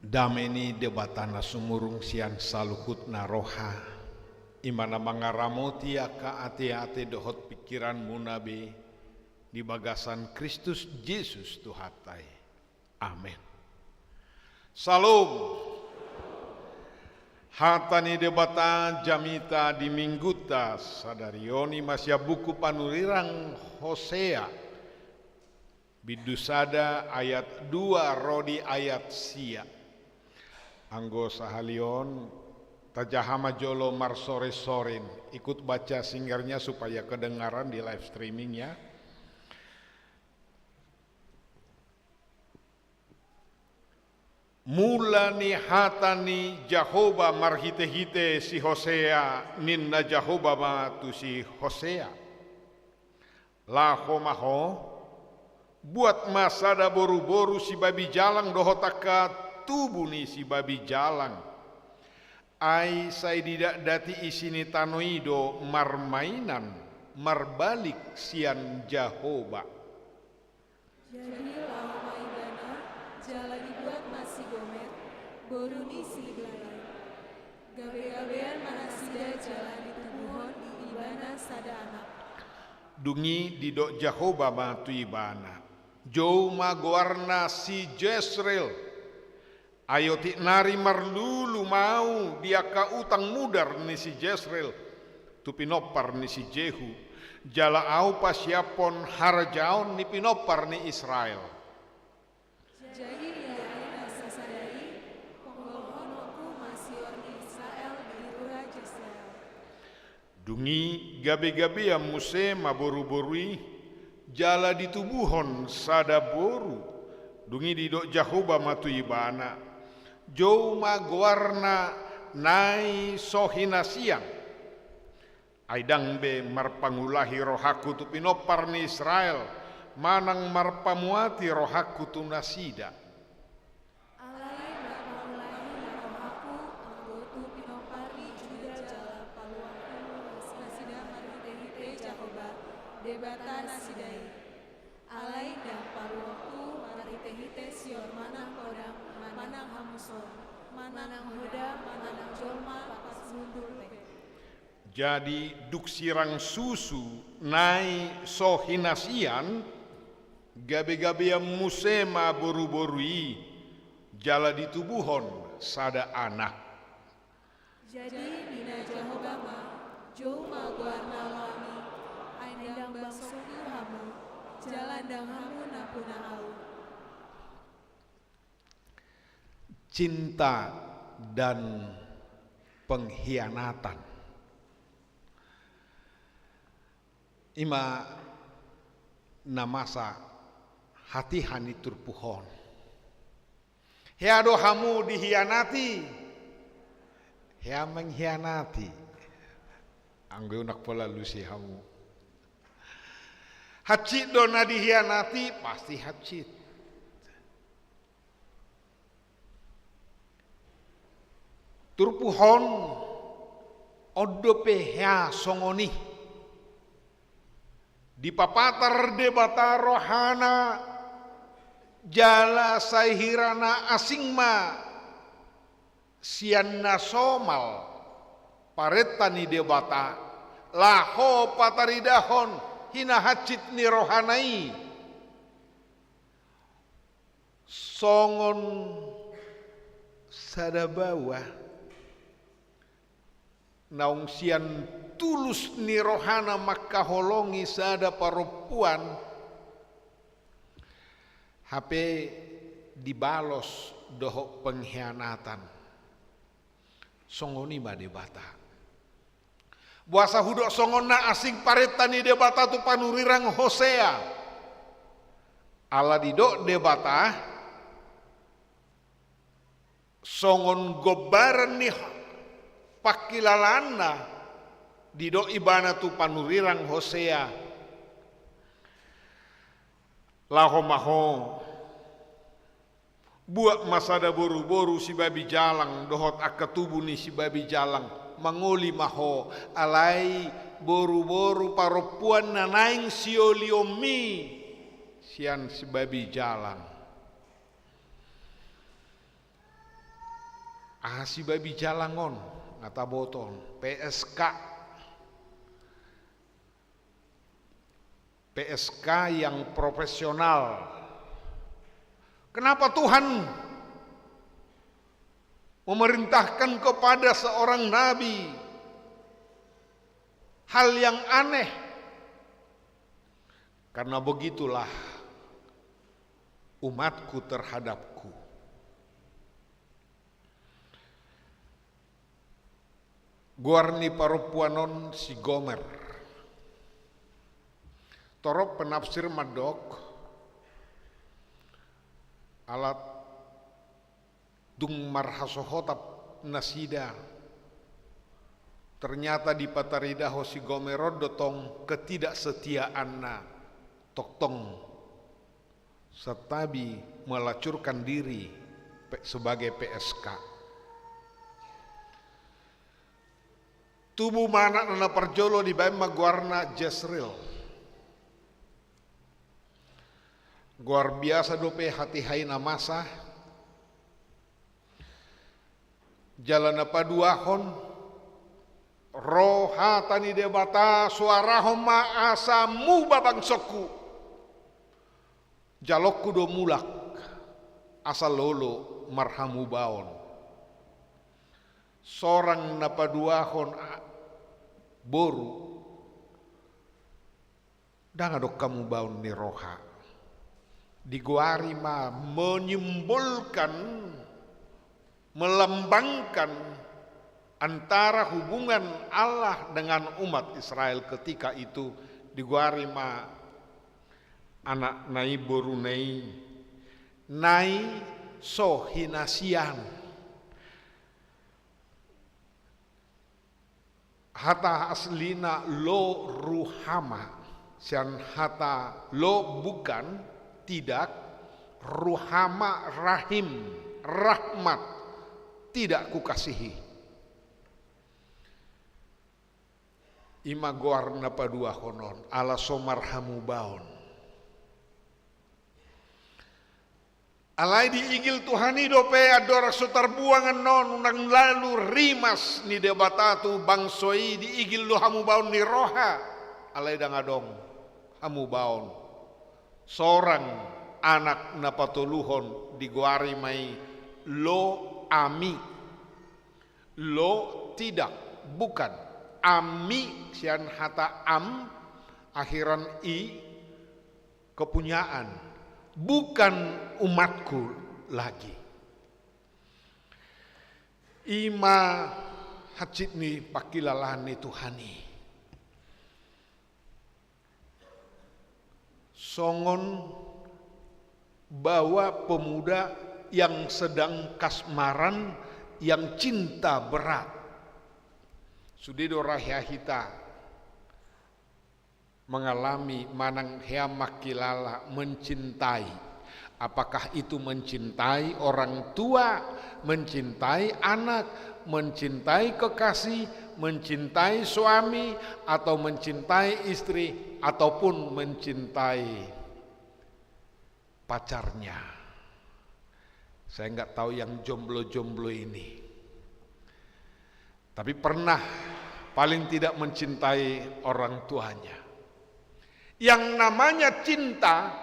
Dame ni Debata na sumurung sian saluhutna roha, i ma na mangaramoti angka ateate dohot pingkiranmuna be di bagasan Kristus Jesus Tuhanta i. Amen. Syalom. Hata ni Debata jamita di Mingguta sadari on i ma sian buku panurirang Hosea, bindu sada ayat dua ro di ayat sia. Anggo sahali on, tajaha ma jolo marsorensoren, ikut baca singernya supaya kedengaran di live streaming ya. Mula ni hata ni Jahowa marhitehite si Hosea, ninna Jahowa ma tu si Hosea: Laho ma ho, buat ma sada boruboru sibabi jalang dohot angka tubu ni sibabi jalang. Ai sai didakdati isi ni tano i do marmainan marbalik sian Jahowa. Jadi laho ma ibana, jala dibuat ma si Gomer, boru ni si Dilaim. Gabegabean ma nasida jala ditubuhon di ibana sada anak. Dung i didok Jahowa ma tu ibana: Jou ma goarna si Jesreel. Ai otik nari marlulu ma ahu di angka utang mudar ni si Jesreel tu pinompar ni si Jehu, jala ahu pasiaphon harajaon ni pinompar ni Israel. Jadi ia na sasada i, ponggolhononku ma sior ni Israel di rura Jesreel. Dung i gabegabean muse ma boruboru i, jala ditubuhon sada boru. Dung i didok Jahowa ma tu ibana: Jou ma goarna Nai so hinasian. Ai ndang be marpangulahi rohangku tu pinompar ni Israel, manang marpamuati rohangku tu nasida. Alai marpangulahi ma rohangku anggo tu pinompar ni Juda jala paluangku nasida marhitehite Jahowa, Debata nasida i. Alai ndang paluangku marhitehite sior manang podang manang hamuson, manang hoda manang jolma, lapas hundul pe. Jadi dung sirang susu Nai so hinasian, gabegabean muse ma boruboru i, jala ditubuhon sada anak. Jadi ninna Jahowa ma: Jou ma goarna Loami, ai ndang bangsongku hamu, jala ndang hamu nampuna ahu. Cinta dan pengkhianatan. I ma na masa hatiha ni turpuk on. Hea do hamu dihianati, hea mengkhianati. Anggo unang pola alusi hamu. Hansit do na dihianati, pasti hansit. Turpuk on, on dope hea songon i. Dipapatar Debata rohana, jala sai hira na asing ma sian na somal parenta ni Debata, laho pataridahon hinahansit ni rohana i. Songon sada baoa naung sian tulus ni rohana mangkaholongi sada parompuan, hape dibalos dohot pengkhianatan. Songon i ma Debata. Boasa hudok songon na asing parenta ni Debata tu panurirang Hosea? Ala didok Debata, songon gombaran ni pangkilalaanna, didok ibana tu panurirang Hosea: Laho ma ho, buat ma sada boruboru sibabi jalang dohot angka tubu ni sibabi jalang, mangoli ma ho, alai boruboru parompuan na naeng siolionmi sian sibabi jalang. Aha si babi jalang on, nga taboto on, P S K. P S K yang profesional. Kenapa Tuhan memerintahkan kepada seorang nabi hal yang aneh? Karena begitulah umatku terhadapku. Goar ni parompuan on si Gomer. Torop penafsir mandok, ala dung marhasohotan nasida, ternyata dipataridahon si Gomer on do tong ketidaksetiaanna, tongtong santabi melacurkan diri pe-, sebagai P S K. Tubu ma anakna na parjolo, dibaen ma goarna Jesreel. Goar biasa dope hatiha i na masa. Jala na paduahon, ro hata ni Debata, soarahon ma asa muba bangsongku. Jaloonku do mulak asa lolo marhamubaon. Sorang na paduahon a-, boru, ndang adong hamubaon ni roha. Digoari ma menyimbolkan, melambangkan antara hubungan Allah dengan umat Israel ketika itu, digoari ma anakna i, boruna i, na i so hinasian. Hata aslina lo ruhama, sian hata lo bukan, tidak, ruhama rahim, rahmat, tidak kukasihi. I ma goar na paduahon on, ala so marhamubaon. Alai diigil Tuhan i dope andorang so tarbuang annon, unang lalu rimas ni Debata tu bangso i, diigil do hamubaon ni roha. Alai ndang adong hamubaon. Sorang anak na patoluhon digoari ma i Lo-Ami. Lo tidak, bukan. Ami sian hata am, akhiran i, kepunyaan, bukan umatku lagi. I ma hansit ni pangkilalaan ni Tuhan i. Songon bawa pemuda yang sedang kasmaran, yang cinta berat. Sude do ra hea hita mengalami manang hea mangkilala mencintai. Apakah itu mencintai orang tua, mencintai anak, mencintai kekasih, mencintai suami, atau mencintai istri, ataupun mencintai pacarnya? Saya nggak tahu yang jomblo-jomblo ini. Tapi pernah paling tidak mencintai orang tuanya. Yang namanya cinta,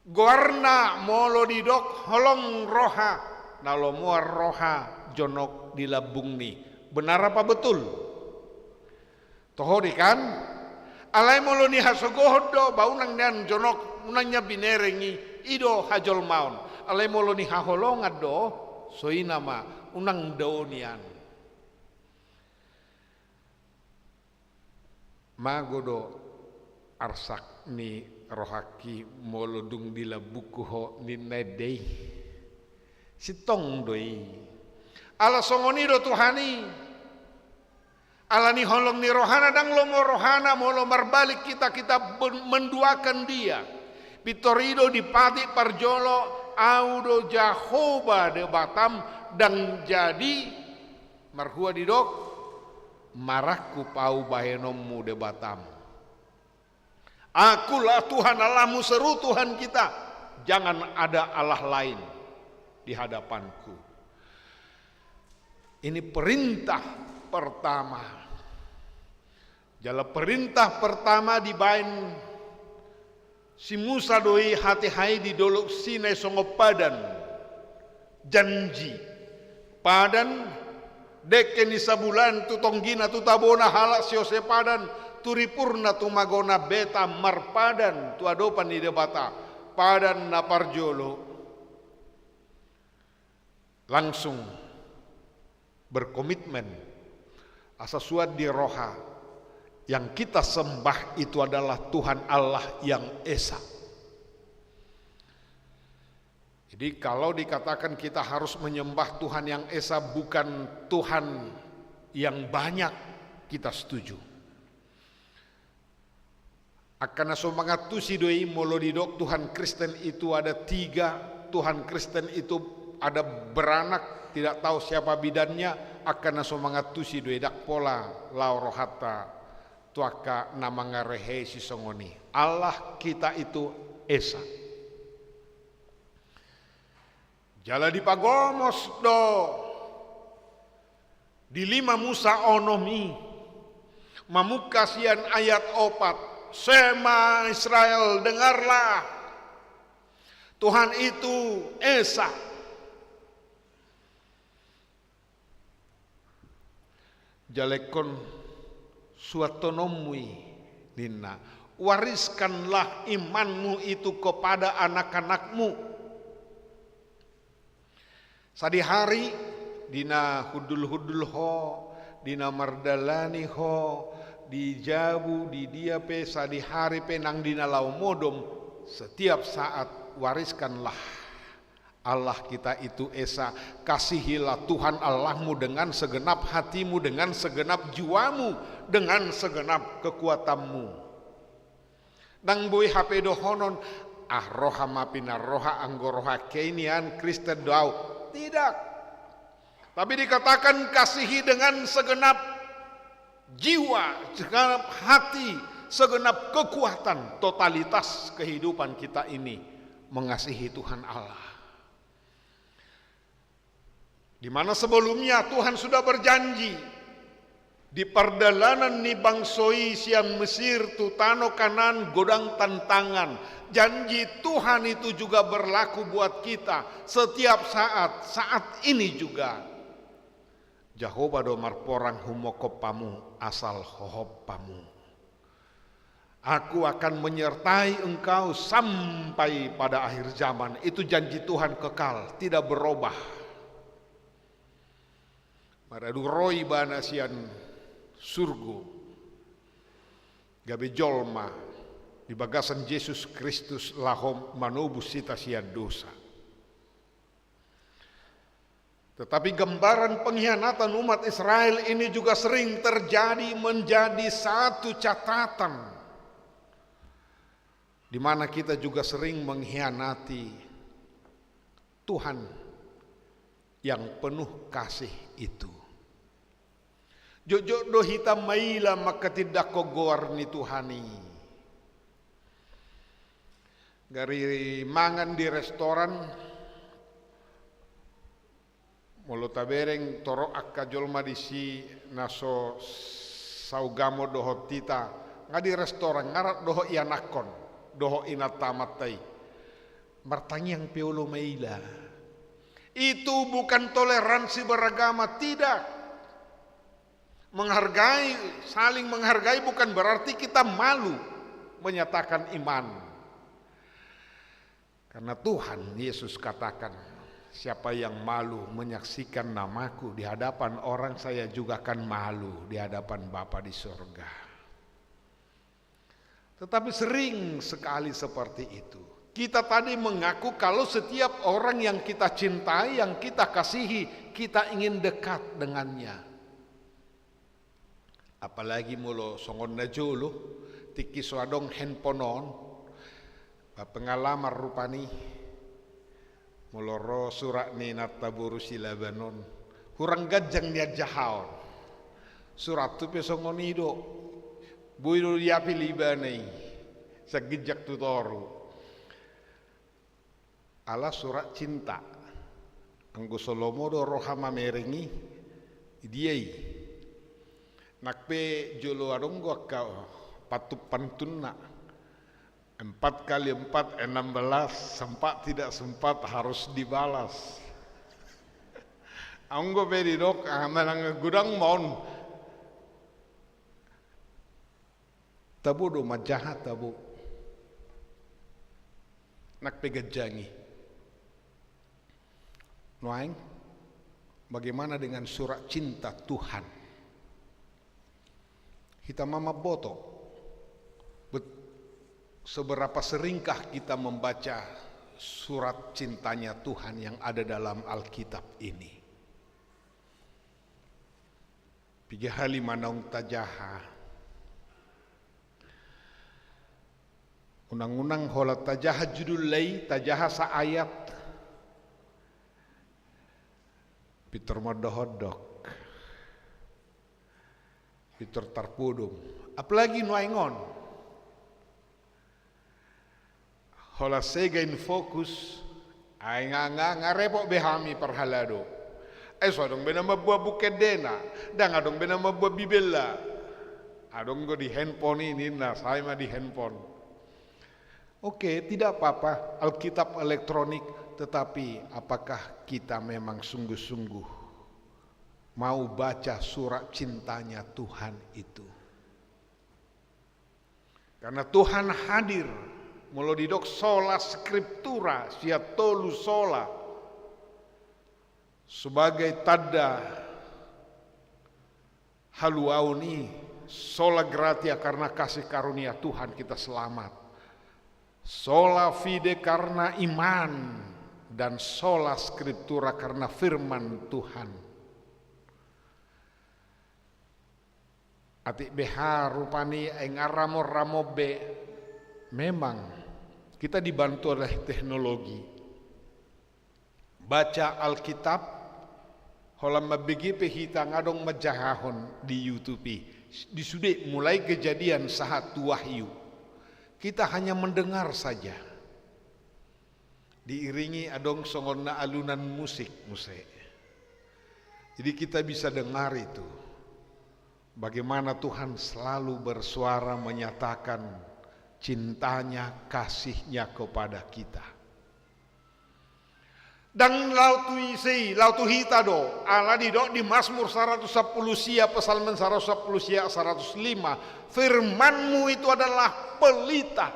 goarna molo didok holong roha, na lomoan roha jonok di lambungni. Benar apa betul? Toho do i kan? Alai molo nihasogohon do, ba unang nian jonok, unang nian binereng i, i do hajolmaon. Alai molo nihaholongan do, so i nama, unang dao nian. Mago do arsak ni rohangki molo dung di lambungku ho ninna ende i. Sintong do i. Ala songon i do Tuhan i. Ala ni holong ni rohana, ndang lomo rohana molo marbalik kita, kita ben-, menduakan dia. Pintor i do di patik parjolo, Au do Jahowa Debatam, ndang jadi marhua didok, marangkup Au bahenonmu Debatam. Akulah Tuhan Allahmu, seru Tuhan kita, jangan ada Allah lain di hadapanku. Ini perintah pertama. Jala perintah pertama dibaen si Musa do i hatiha i di Dolok Sinai songon padan janji. Padan, dengke ni sabulan tu tonggina tu tabona halak siose padan, tu ripurna tu magona beta marpadan tu adopan ni Debata. Padan na parjolo. Langsung berkomitmen, asa suan di roha, yang kita sembah itu adalah Tuhan Allah yang Esa. Jadi, kalau dikatakan kita harus menyembah Tuhan yang Esa, bukan Tuhan yang banyak, kita setuju. Angka na so mangantusi do i, molo didok Tuhan Kristen itu ada tiga, Tuhan Kristen itu ada beranak, tidak tahu siapa bidannya, angka na so mangantusi do i, ndang pola laho rohanta tu angka na mangarehei sisongon i. Allah kita itu Esa. Jala dipagomos do di lima Musa onom i, mamungka sian ayat opat, "Shema Israel, dengarlah, Tuhan itu Esa." Jala ingkon suanhononmu i, ninna, "Wariskanlah imanmu itu kepada anak-anakmu." Sadihari di na hundul-hundul ho, di na mardalani ho, di jabu, di dia pe, sadihari pe nang di na laho modom, setiap saat wariskanlah Allah kita itu Esa, kasihilah Tuhan Allahmu dengan segenap hatimu, dengan segenap jiwamu, dengan segenap kekuatanmu. Ndang boi hape dohonon, "Ah, roha ma pinarroha, anggo rohangki nian Kristen do au." Tidak. Tapi dikatakan kasihi dengan segenap jiwa, segenap hati, segenap kekuatan, totalitas kehidupan kita ini mengasihi Tuhan Allah. Di mana sebelumnya Tuhan sudah berjanji, di pardalanan ni bangso i sian Mesir tu tano Kanaan godang tantangan. Janji Tuhan itu juga berlaku buat kita setiap saat, saat ini juga. Jahowa do marporang humongkop hamu asal hohop hamu. Aku akan menyertai engkau sampai pada akhir zaman. Itu janji Tuhan kekal, tidak berubah. Maradu ro ibana sian surgo gabe jolma di bagasan Jesus Kristus laho manobus hita sian dosa. Tetapi gambaran pengkhianatan umat Israel ini juga sering terjadi, menjadi satu catatan di mana kita juga sering mengkhianati Tuhan yang penuh kasih itu. Jotjot do hita maila manghatindanghon goar ni Tuhan i. Gari mangan di restoran, molo tabereng torop angka jolma disi na so saugamo dohot hita, nga di restoran, nga rap dohot ianakhon dohot inanta amanta i. Martangiang pe olo maila. Itu bukan toleransi beragama, tidak. Menghargai, saling menghargai bukan berarti kita malu menyatakan iman. Karena Tuhan Yesus katakan, "Siapa yang malu menyaksikan namaku di hadapan orang, saya juga akan malu di hadapan Bapa di surga." Tetapi sering sekali seperti itu. Kita tadi mengaku kalau setiap orang yang kita cintai, yang kita kasihi, kita ingin dekat dengannya. Apalagi molo songon na jolo, tingki so adong handphone on, ba pengalaman rupani, molo ro surat ni inanta boru Silaban on, hurang ganjang nian jahaon. Surathu pe songon i do, boi do diapel ibana i, sian ginjang tu toru. Ala surat cinta. Anggo so lomo do roha mamereng i, Dia i. Nang pe jolo adong do angka pantun-pantunna. Empat kali empat, enam belas, sempat tidak sempat harus dibalas. Anggo pe didok, ah, manang godang ma on. Tabo do manjaha, tabo. Nang pe ganjang i. Nuaeng, bagaimana dengan surat cinta Tuhan? Hita ma mamboto, bet-, seberapa seringkah kita membaca surat cintanya Tuhan yang ada dalam Alkitab ini? Piga hali ma naung tajaha. Unang-unang holan tajaha judul lai, tajaha saayat. Pintor mondok-ondok. Pintor tarpodom. Apalagi nuaeng on. Holan sega in fokus, ai nga, nga, nga repot be hami parhalado. Ai so adong be na mamboan buku endena, ndang adong be na mamboan Bibelna. Adong do di handphone i ninna, sai ma di handphone. Oke, tidak apa-apa, Alkitab elektronik, tetapi apakah kita memang sungguh-sungguh mau baca surat cintanya Tuhan itu? Karena Tuhan hadir, molo didok sola scriptura, sian tolu sola, sebagai tanda haluaon i, sola gratia, karena kasih karunia Tuhan kita selamat, sola fide, karena iman, dan sola scriptura, karena firman Tuhan. Atik beha rupani, ai nga ramon-ramon be. Memang kita dibantu oleh teknologi. Baca Alkitab, holan mambege pe hita, nga adong manjahahon di YouTube i. Di sude, mulai Kejadian sahat tu Wahyu. Kita hanya mendengar saja. Diiringi adong songon na alunan musik muse. Jadi kita bisa dengar itu. Bagaimana Tuhan selalu bersuara menyatakan cintanya, kasihnya kepada kita. Ndang laho tu ise i, laho tu hita do, ala didok di Mazmur saratus sampulu sia, Psalmen saratus sampulu sia, saratus lima, firman-Mu itu adalah pelita,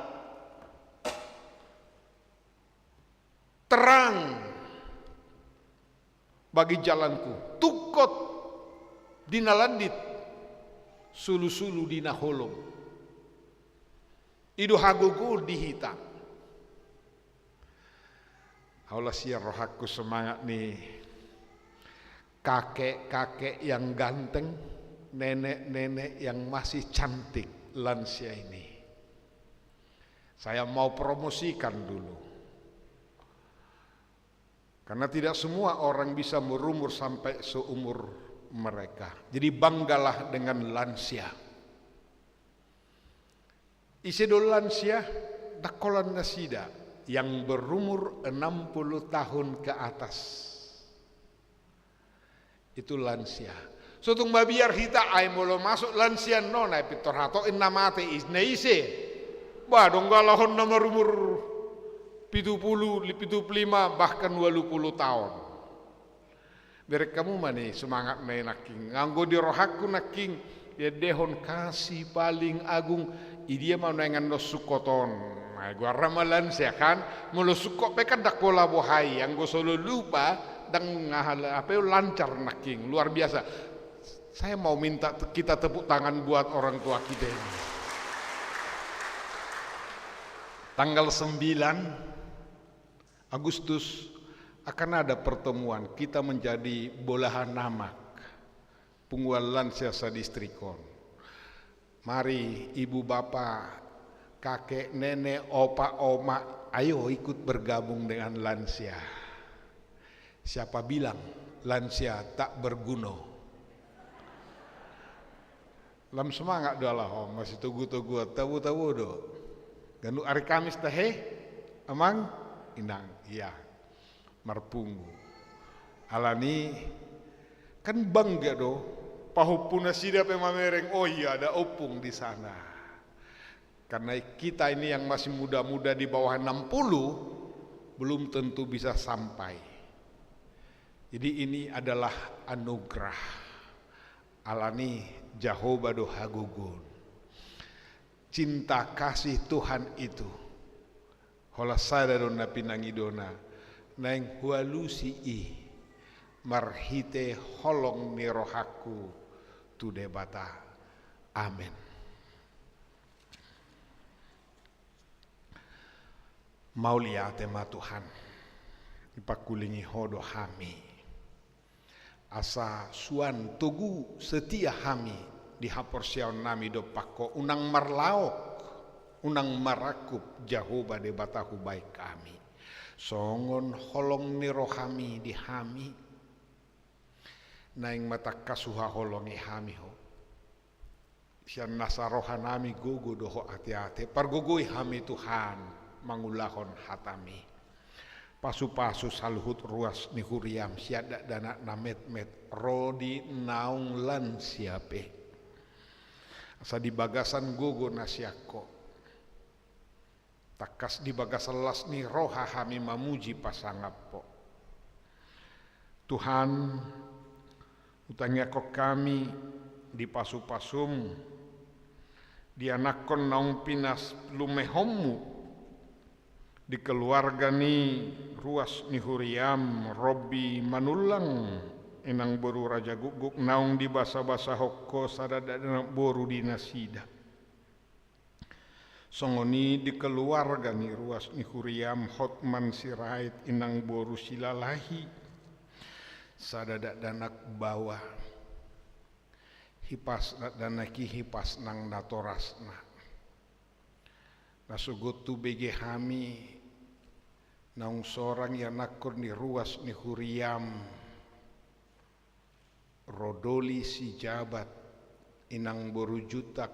terang bagi jalanku, tungkot di na landit, sulu-sulu di na holom. I do hagogoon di hita. Ahu las sian rohangku semangat ni kakek-kakek yang ganteng, nenek-nenek yang masih cantik, lansia ini. Saya mau promosikan dulu. Karena tidak semua orang bisa berumur sampai seumur mereka. Jadi banggalah dengan lansia. Ise do lansia? Ndang holan nasida yang berumur enam puluh tahun ke atas. Itu lansia. So tung mabiar hita, ai molo masuk lansia on, ai pintor hatop i na mate i, na ise? Bah, adong do halak on na marumur pitu pulu, pitu pulu lima, bahkan ualu pulu taon. Bereng hamu ma ni semangat na i nangkin. Anggo di rohangku nangkin, diendehon kasih paling agung, i dia ma nuaeng annon sungkot on. Ai goarna ma lansia kan, molo sungkot pe kan ndang pola boha i, anggo so lulupa, ndang aha, hape lancar nangkin, luar biasa. Saya mau minta te-, kita tepuk tangan buat orang tua kita ini. Tanggal sembilan Agustus akan ada pertemuan, kita menjadi bolahan amak, punguan lansia sadistrik on. Mari ibu bapa, kakek, nenek, opa, oma, ayo ikut bergabung dengan lansia. Siapa bilang lansia tak berguna? Lam semangat do halak on, masitogu-toguan, tabo-tabo do. Ganup ari Kamis tahe, amang, inang, ia. Marpungu. Alani Kan bangga do, pahompu nasida pe mamereng, "Oh iya, ada opung di sana." Karena kita ini yang masih muda-muda di bawah enam puluh, belum tentu bisa sampai. Jadi ini adalah anugerah. Alani Jahowa do hagogoon. Cinta kasih Tuhan itu, holan sada do na pinangidona, naeng hualusi i marhite holong ni rohangku tu Debata. Amen. Mauliate ma Tuhan, dipangkulingi Ho do hami. Asa suan togu setia hami di haporseaonnami dompak Ho, unang marlaok, unang marangkup Jahowa Debata hubahen hami. Songon holong ni rohami di hami, naeng ma tangkas huhaholongi hami Ho. Sian nasa rohanami gogo do Ho ate-ate, pargogoi hami Tuhan mangulahon hataMi. Pasu-pasu saluhut ruas ni huriaM sian dakdanak na metmet ro di naung lansia pe. Asa di bagasan gogo na sian Ho, tangkas di bagasan las ni roha hami mamuji pasangap Ho. Tuhan, hutangiangkon hami di pasu-pasuM, di anakkon naung pinalumehonMu, di keluarga ni ruas ni huriaM, Robby Manullang, inang boru Rajagukguk, naung dibasa-basahon Ho sada dakdanak boru di nasida. Songon i di keluarga ni ruas ni huriaM, Hotman Sirait, inang boru Silalahi, sada dakdanak baoa. Hipas dakdanak i hipas nang natorasna. Na sogot hubege hami naung sorang ianakkon ni ruas ni huriaM, Rodoli Sijabat, inang boru Juntak,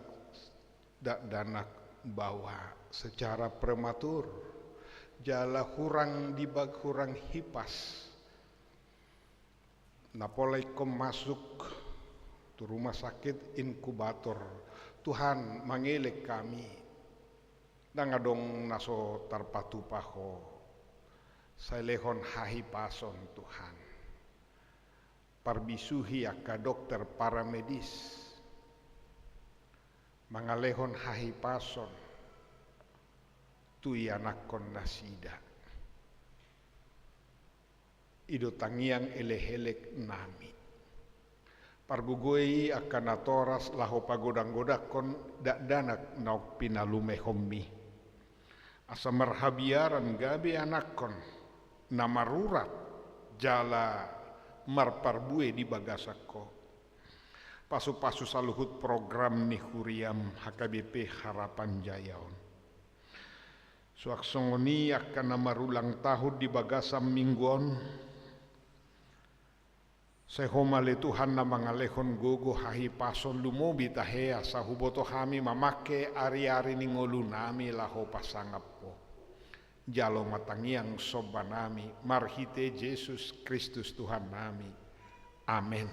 dakdanak baoa, secara prematur jala hurang di bag-, hurang hipas. Na pola ingkon masuk tu rumah sakit inkubator. Tuhan, mangelek hami, ndang adong na so tarpatupa Ho. Sai lehon hahipason, Tuhan. Parbisuhi angka dokter paramedis mangalehon hahipason tu ianakkon nasida. I do tangiang elek-elek nami. Pargogoi angka natoras laho pagodang-godangkon dakdanak naung pinalumehonmi. Asa marhabiaran gabe anakkon na marurat jala marparbue di bagasan Ho. Pasu-pasu saluhut program ni huriaM H K B P Harapan Jaya on. Suang songon i angka na marulang tahun di bagasan minggu on. Sai Ho ma ale Tuhan na mangalehon gogo hahipason lumobi tahe asa huboto hami mamangke ari-ari ni ngolunami laho pasangap Ho. Jalo ma tangiang sombanami marhite Jesus Kristus Tuhannami. Amen.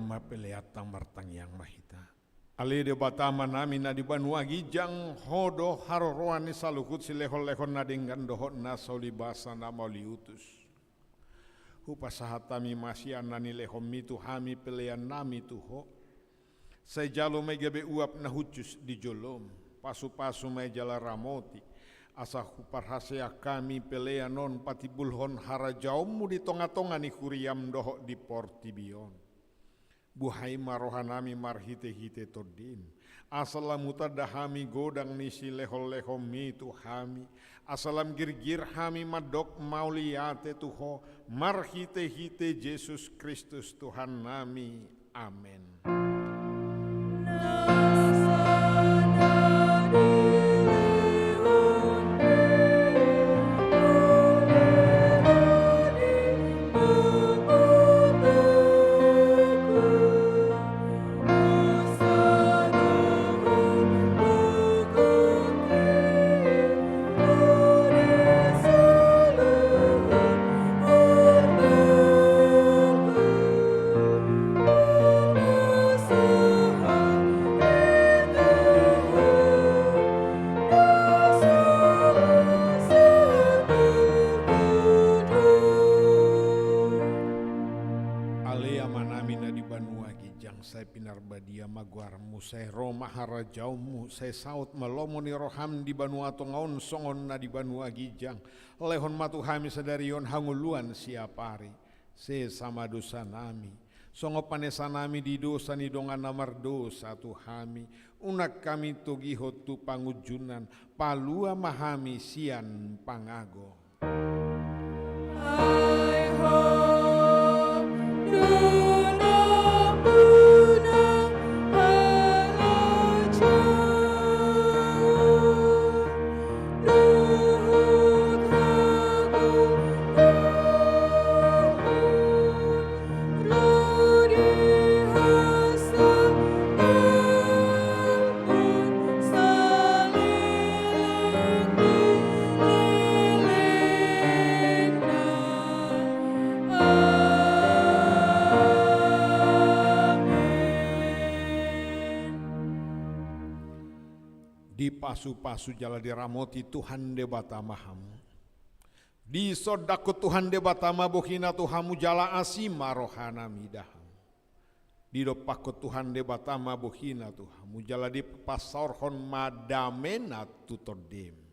ma peleanta, martangiang ma hita. Ale Debata Amanami na di banua ginjang, Ho do haroroan ni saluhut silehonlehon na denggan dohot na so libasa na mauliutus. Hupasahat hami ma sian na nilehonMi tu hami peleannami tu Ho. Sai jalo ma i gabe uap na hushus di joloM. Pasupasu ma i jala ramoti, asa huparhaseang hami pelean on patimbulhon harajaonMu di tongatonga ni huriaM dohot di portibi on. Buhai ma rohanami marhitehite TondiM, asa lam hutanda hami godang ni silehonlehonMi tu hami, asa lam girgir hami mandok mauliate tu Ho, marhitehite Jesus Kristus Tuhannami. Amen. Ale Amanami na di banua ginjang, sai pinarbadia ma goarMu, sai ro ma harajaonMu, sai saut ma lomo ni rohaM di banua tonga on songon na di banua ginjang. Lehon ma tu hami sadari on hangoluan siapari. Sesa ma dosanami, songon panesanami di dosa ni dongan na mardosa tu hami. Unang hami togihon tu pangunjunan, palua ma hami sian pangago. Ai Ho do nampuna harajaon dohot hagogoon, ro di hasangapon saleleng ni lelengna. Amen. Dipasupasu jala diramoti Tuhan Debata ma hamu. Disondangkon Tuhan Debata ma bohiNa tu hamu jala asi ma rohaNa mida hamu. Didompakkon Tuhan Debata ma bohiNa tu hamu jala dipasaorhon ma dameNa tu tondim.